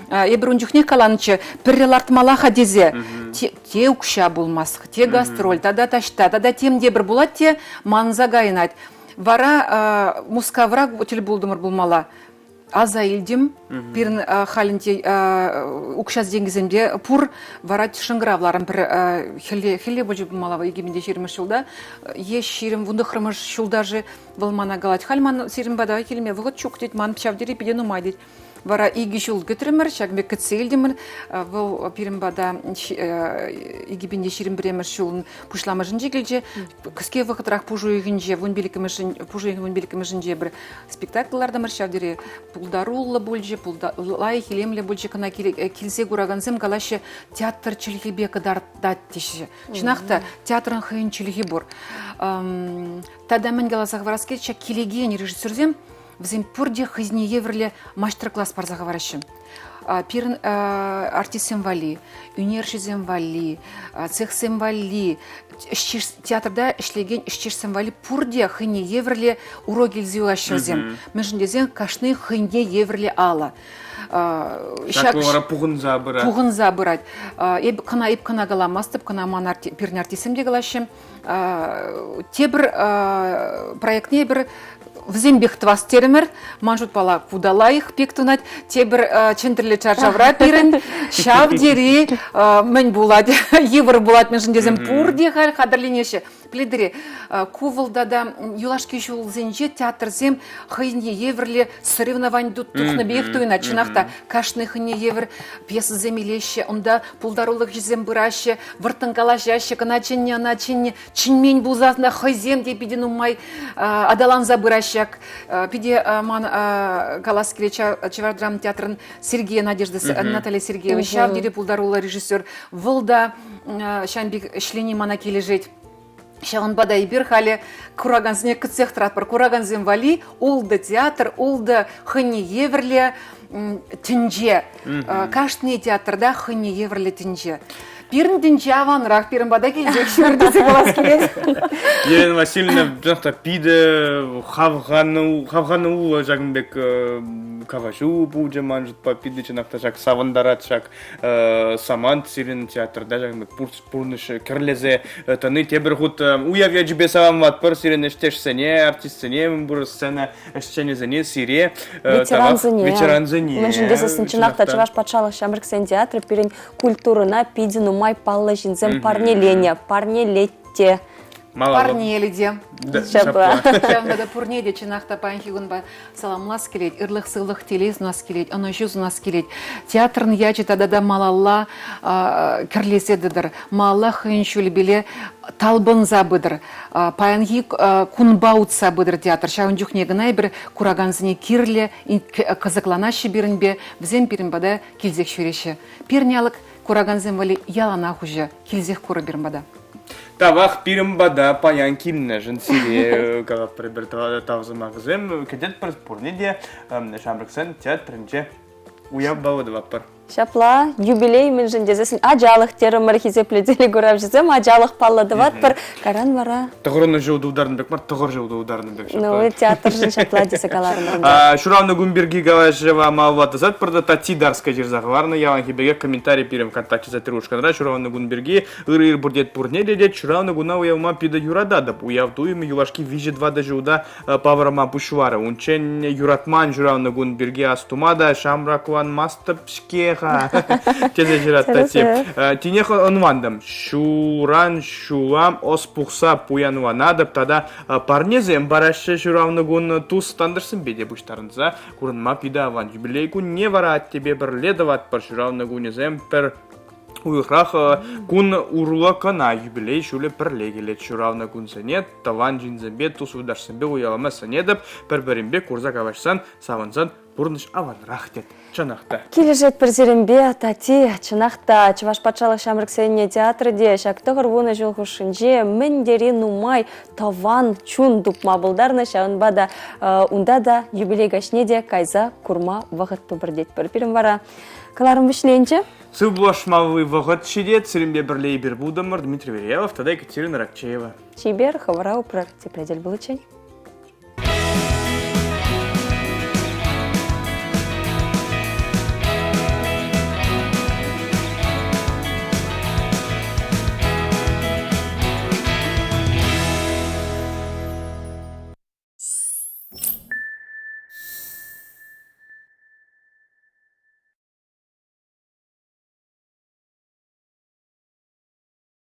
Эпир ун чухнех каланӑччӗ, пӗрре лартмалла-ха тесе. Те, те укҫа пулмасть, те гастроль, тата таҫта, тата тем те пӗр пулать те манса кайнать. Вара Мускавра тӗл пултӑмӑр пулмалла. Аса илтӗм. Пирӗн халь ӗнтӗ укҫа тенкӗсем те пур. Вара шӑнкӑравларӑм пӗр хӗлле, хӗлле пулчӗ пулмалла 2020 ҫулта. Е 20 вунтӑхрӑмӗш ҫулта-ши вӑл мана калать. Халь ман сирӗн пата килме вӑхӑт ҫук тет, ман ҫав тери питӗ нумай тет. Вара икӗ ҫул кӗтрӗмӗр, ҫак пек кӗтсе илтӗмӗр. Вӑл пирӗн пата 2021 ҫулӑн пуҫламӑшӗнче килчӗ. Кӗске вӑхӑтрах пуш уйӑхӗнче, 15-мӗшӗн, пуш уйӑхӗн 15-мӗшӗнче пӗр спектакль лартӑмӑр. Ҫав тери пултаруллӑ пулчӗ, лайӑх, илемлӗ пулчӗ. Кӑна килсе куракансем калаҫҫӗ, театр чӗлхипе кӑтартать теҫҫӗ. Чӑнах та, театрӑн хӑйӗн чӗлхи пур. Тата мӗн каласа хӑварас килет, ҫак килекен режиссерсем Вӗсем пурте хӑйсене евӗрлӗ маҫтӑр-класс парса хӑвараҫҫӗ. Пирӗн артистсем валли, ӳнерҫӗсем валли, цехсем валли, театрта ӗҫлекен ӗҫчешсем валли пурте хӑйне евӗрлӗ урок илсе юлаҫҫӗ вӗсем. Мӗншӗн тесен кашни хӑйне евӗрлӗ алӑ. Ҫак вара пухӑнса пырать. Пухӑнса пырать. Эп кӑна эп кӑна каламастӑп, кӑна ман пирӗн артистсем те калаҫҫӗ. Тепӗр проектне эпир. Вӗсемпех тӑвас терӗмӗр. Ман шутпала ку та лайӑх пек тунать. Тепӗр чӗнтӗрлӗ чаршавра пирӗн ҫав тери мӗн пулать, йывӑр пулать, мӗншӗн тесен пурте халь хатӗрленеҫҫӗ. Пӗлетӗр-и, ку вӑл тата юлашки ҫулсенче театрсем хӑйне евӗрлӗ соревновани тухнӑ пекех туйӑнать. Чӑнах та, кашни хӑйне евӗр пьесӑсем илеҫҫӗ, унта пултарулӑх ӗҫӗсем пыраҫҫӗ, вӑрттӑн калаҫаҫҫӗ, кӑна чӗннӗ, ӑна чӗннӗ. Чӗнмен пулсассӑн та хӑйсем те питӗ нумай аталанса пыраҫҫӗ ҫак. Питӗ ман калас килет Чӑваш драма театрӑн Сергея Надежда Наталья Сергеева ҫав тери пултаруллӑ режиссер. Вӑл та ҫавӑн пек ӗҫлени мана килӗшет. Ҫавӑнпа та эпир халӗ куракансене кӗтсех тӑратпӑр. Куракансем валли ултӑ театр, ултӑ хӑйне евӗрлӗ тӗнче. Кашни театрта хӑйне евӗрлӗ тӗнче. Пирӗн тӗнче аванрах, пирӗн пата килсех ҫӳрӗр тесе калас килет. Елена Васильевна, чӑнах та питӗ хавхану, хавхануллӑ ҫакӑн пек калаҫу пулчӗ ман шутпа. Питӗ чӑнах та ҫак савӑнтарать ҫак самант сирӗн театрта ҫакӑн пек пурнӑҫ кӗрлесе тӑни. Тепӗр хут уяв ячӗпе саламлатпӑр сирӗн ӗҫтешсене, артистсене, мӗнпур сцена ӗҫченӗсене, сире, ветерансене. Ветерансене. Мӗншӗн тесессӗн чӑнах та Чӑваш патшалӑх ҫамрӑксен театрӗ пирӗн культурӑна питӗ нумай паллӑ ҫынсем парнеленӗ, парнелет те. Парнелӗ те. Ҫапла. Ҫавӑнпа та пурне те чӑнах та паянхи кунпа саламлас килет, ырлӑх-сывлӑх, телей сунас килет, ӑнӑҫу сунас килет. Театрӑн ячӗ тата та малалла кӗрлесе тӑтӑр, малалла хӑйӗн ҫулӗпеле талпӑнса пытӑр. Паянхи кунпа утса пытӑр театр. Ҫавӑн чухне кӑна эпир куракансене кирлӗ, кӑсӑкланаҫҫӗ пирӗнпе, вӗсем пирӗн пата килсех ҫӳреҫҫӗ. Пирӗн алӑк куракансем валли яланах уҫӑ, килсех курӑр пирӗн пата. Тавах пирӗн пата паян килнӗшӗн сире калатпӑр пӗр тав сӑмахӗсем. Кӗтетпӗр пурне те ҫамрӑксен театрӗнче уяв паллӑ тӑватпӑр. Ҫапла, юбилей мӗншӗн тесессӗн ачалӑх терӗмӗр хисеплӗ телекуравҫӑсем, ачалӑх паллӑ тӑватпӑр. Кайран вара... Тӑхӑрӑннӑ ҫул тултарнӑ пек мар, тӑхӑр ҫул тултарнӑ пек ҫапла. Ну, театршӑн ҫапла тесе каларӑмӑр ӗнтӗ. Ҫуралнӑ кун пирки калаҫӑва малалла тӑсатпӑр та Тати Дарская ҫырса хӑварнӑ. Яланхи пекех комментари пирӗн ВКонтакте сайтри ушкӑнра ҫуралнӑ кун пирки ырӑ ир пуртет пурне те тет. Ҫуралнӑ куна уявма питӗ юрататӑп. Уяв туйӑмӗ юлашки виҫӗ-тӑватӑ ҫулта павӑрма пуҫларӗ. Унччен юратман ҫуралнӑ кун пирки астума та ҫамрӑкланмастӑп-ҫке-ха, тесе ҫырать Тати. Тинех ӑнлантӑм. Ҫулран ҫула ӑс пухса пуянланатӑп тата парнесем параҫҫӗ ҫуралнӑ кун тус-тантӑшсемпе те пуҫтарӑнса курӑнма питӗ аван. Юбилей кунне вара аттепе пӗрле тӑватпӑр. Ҫуралнӑ кунӗсем пӗр уйӑхрах кун урлӑ кӑна юбилей ҫулӗ пӗрле килет. Ҫуралнӑ кунсене тӑван ҫынсемпе, тус-юлташсемпе уявлама сӗнетӗп. Пӗр-пӗринпе курса калаҫсан, савӑнсан пурнӑҫ аванрах тет. Чӑнах та. Килӗшетпӗр сирӗнпе, Тати. Чӑнах та, Чӑваш патшалӑх ҫамрӑксен театрӗ те ҫак 90 ҫул хушшинче мӗн тери нумай тӑван чун тупма пултарнӑ. Ҫавӑнпа та унта та юбилей каҫне те кайса курма вӑхӑт тупӑр тетпӗр. Пирӗн вара кӑларӑм вӗҫленчӗ. Сывпуллашмалли вӑхӑт ҫитет. Сирӗнпе пӗрле эпир пултӑмӑр. Дмитрий Верьялов тата Екатерина Ракчеева. Чипер, хӑвӑра упрӑр. Тепре тӗл пуличчен.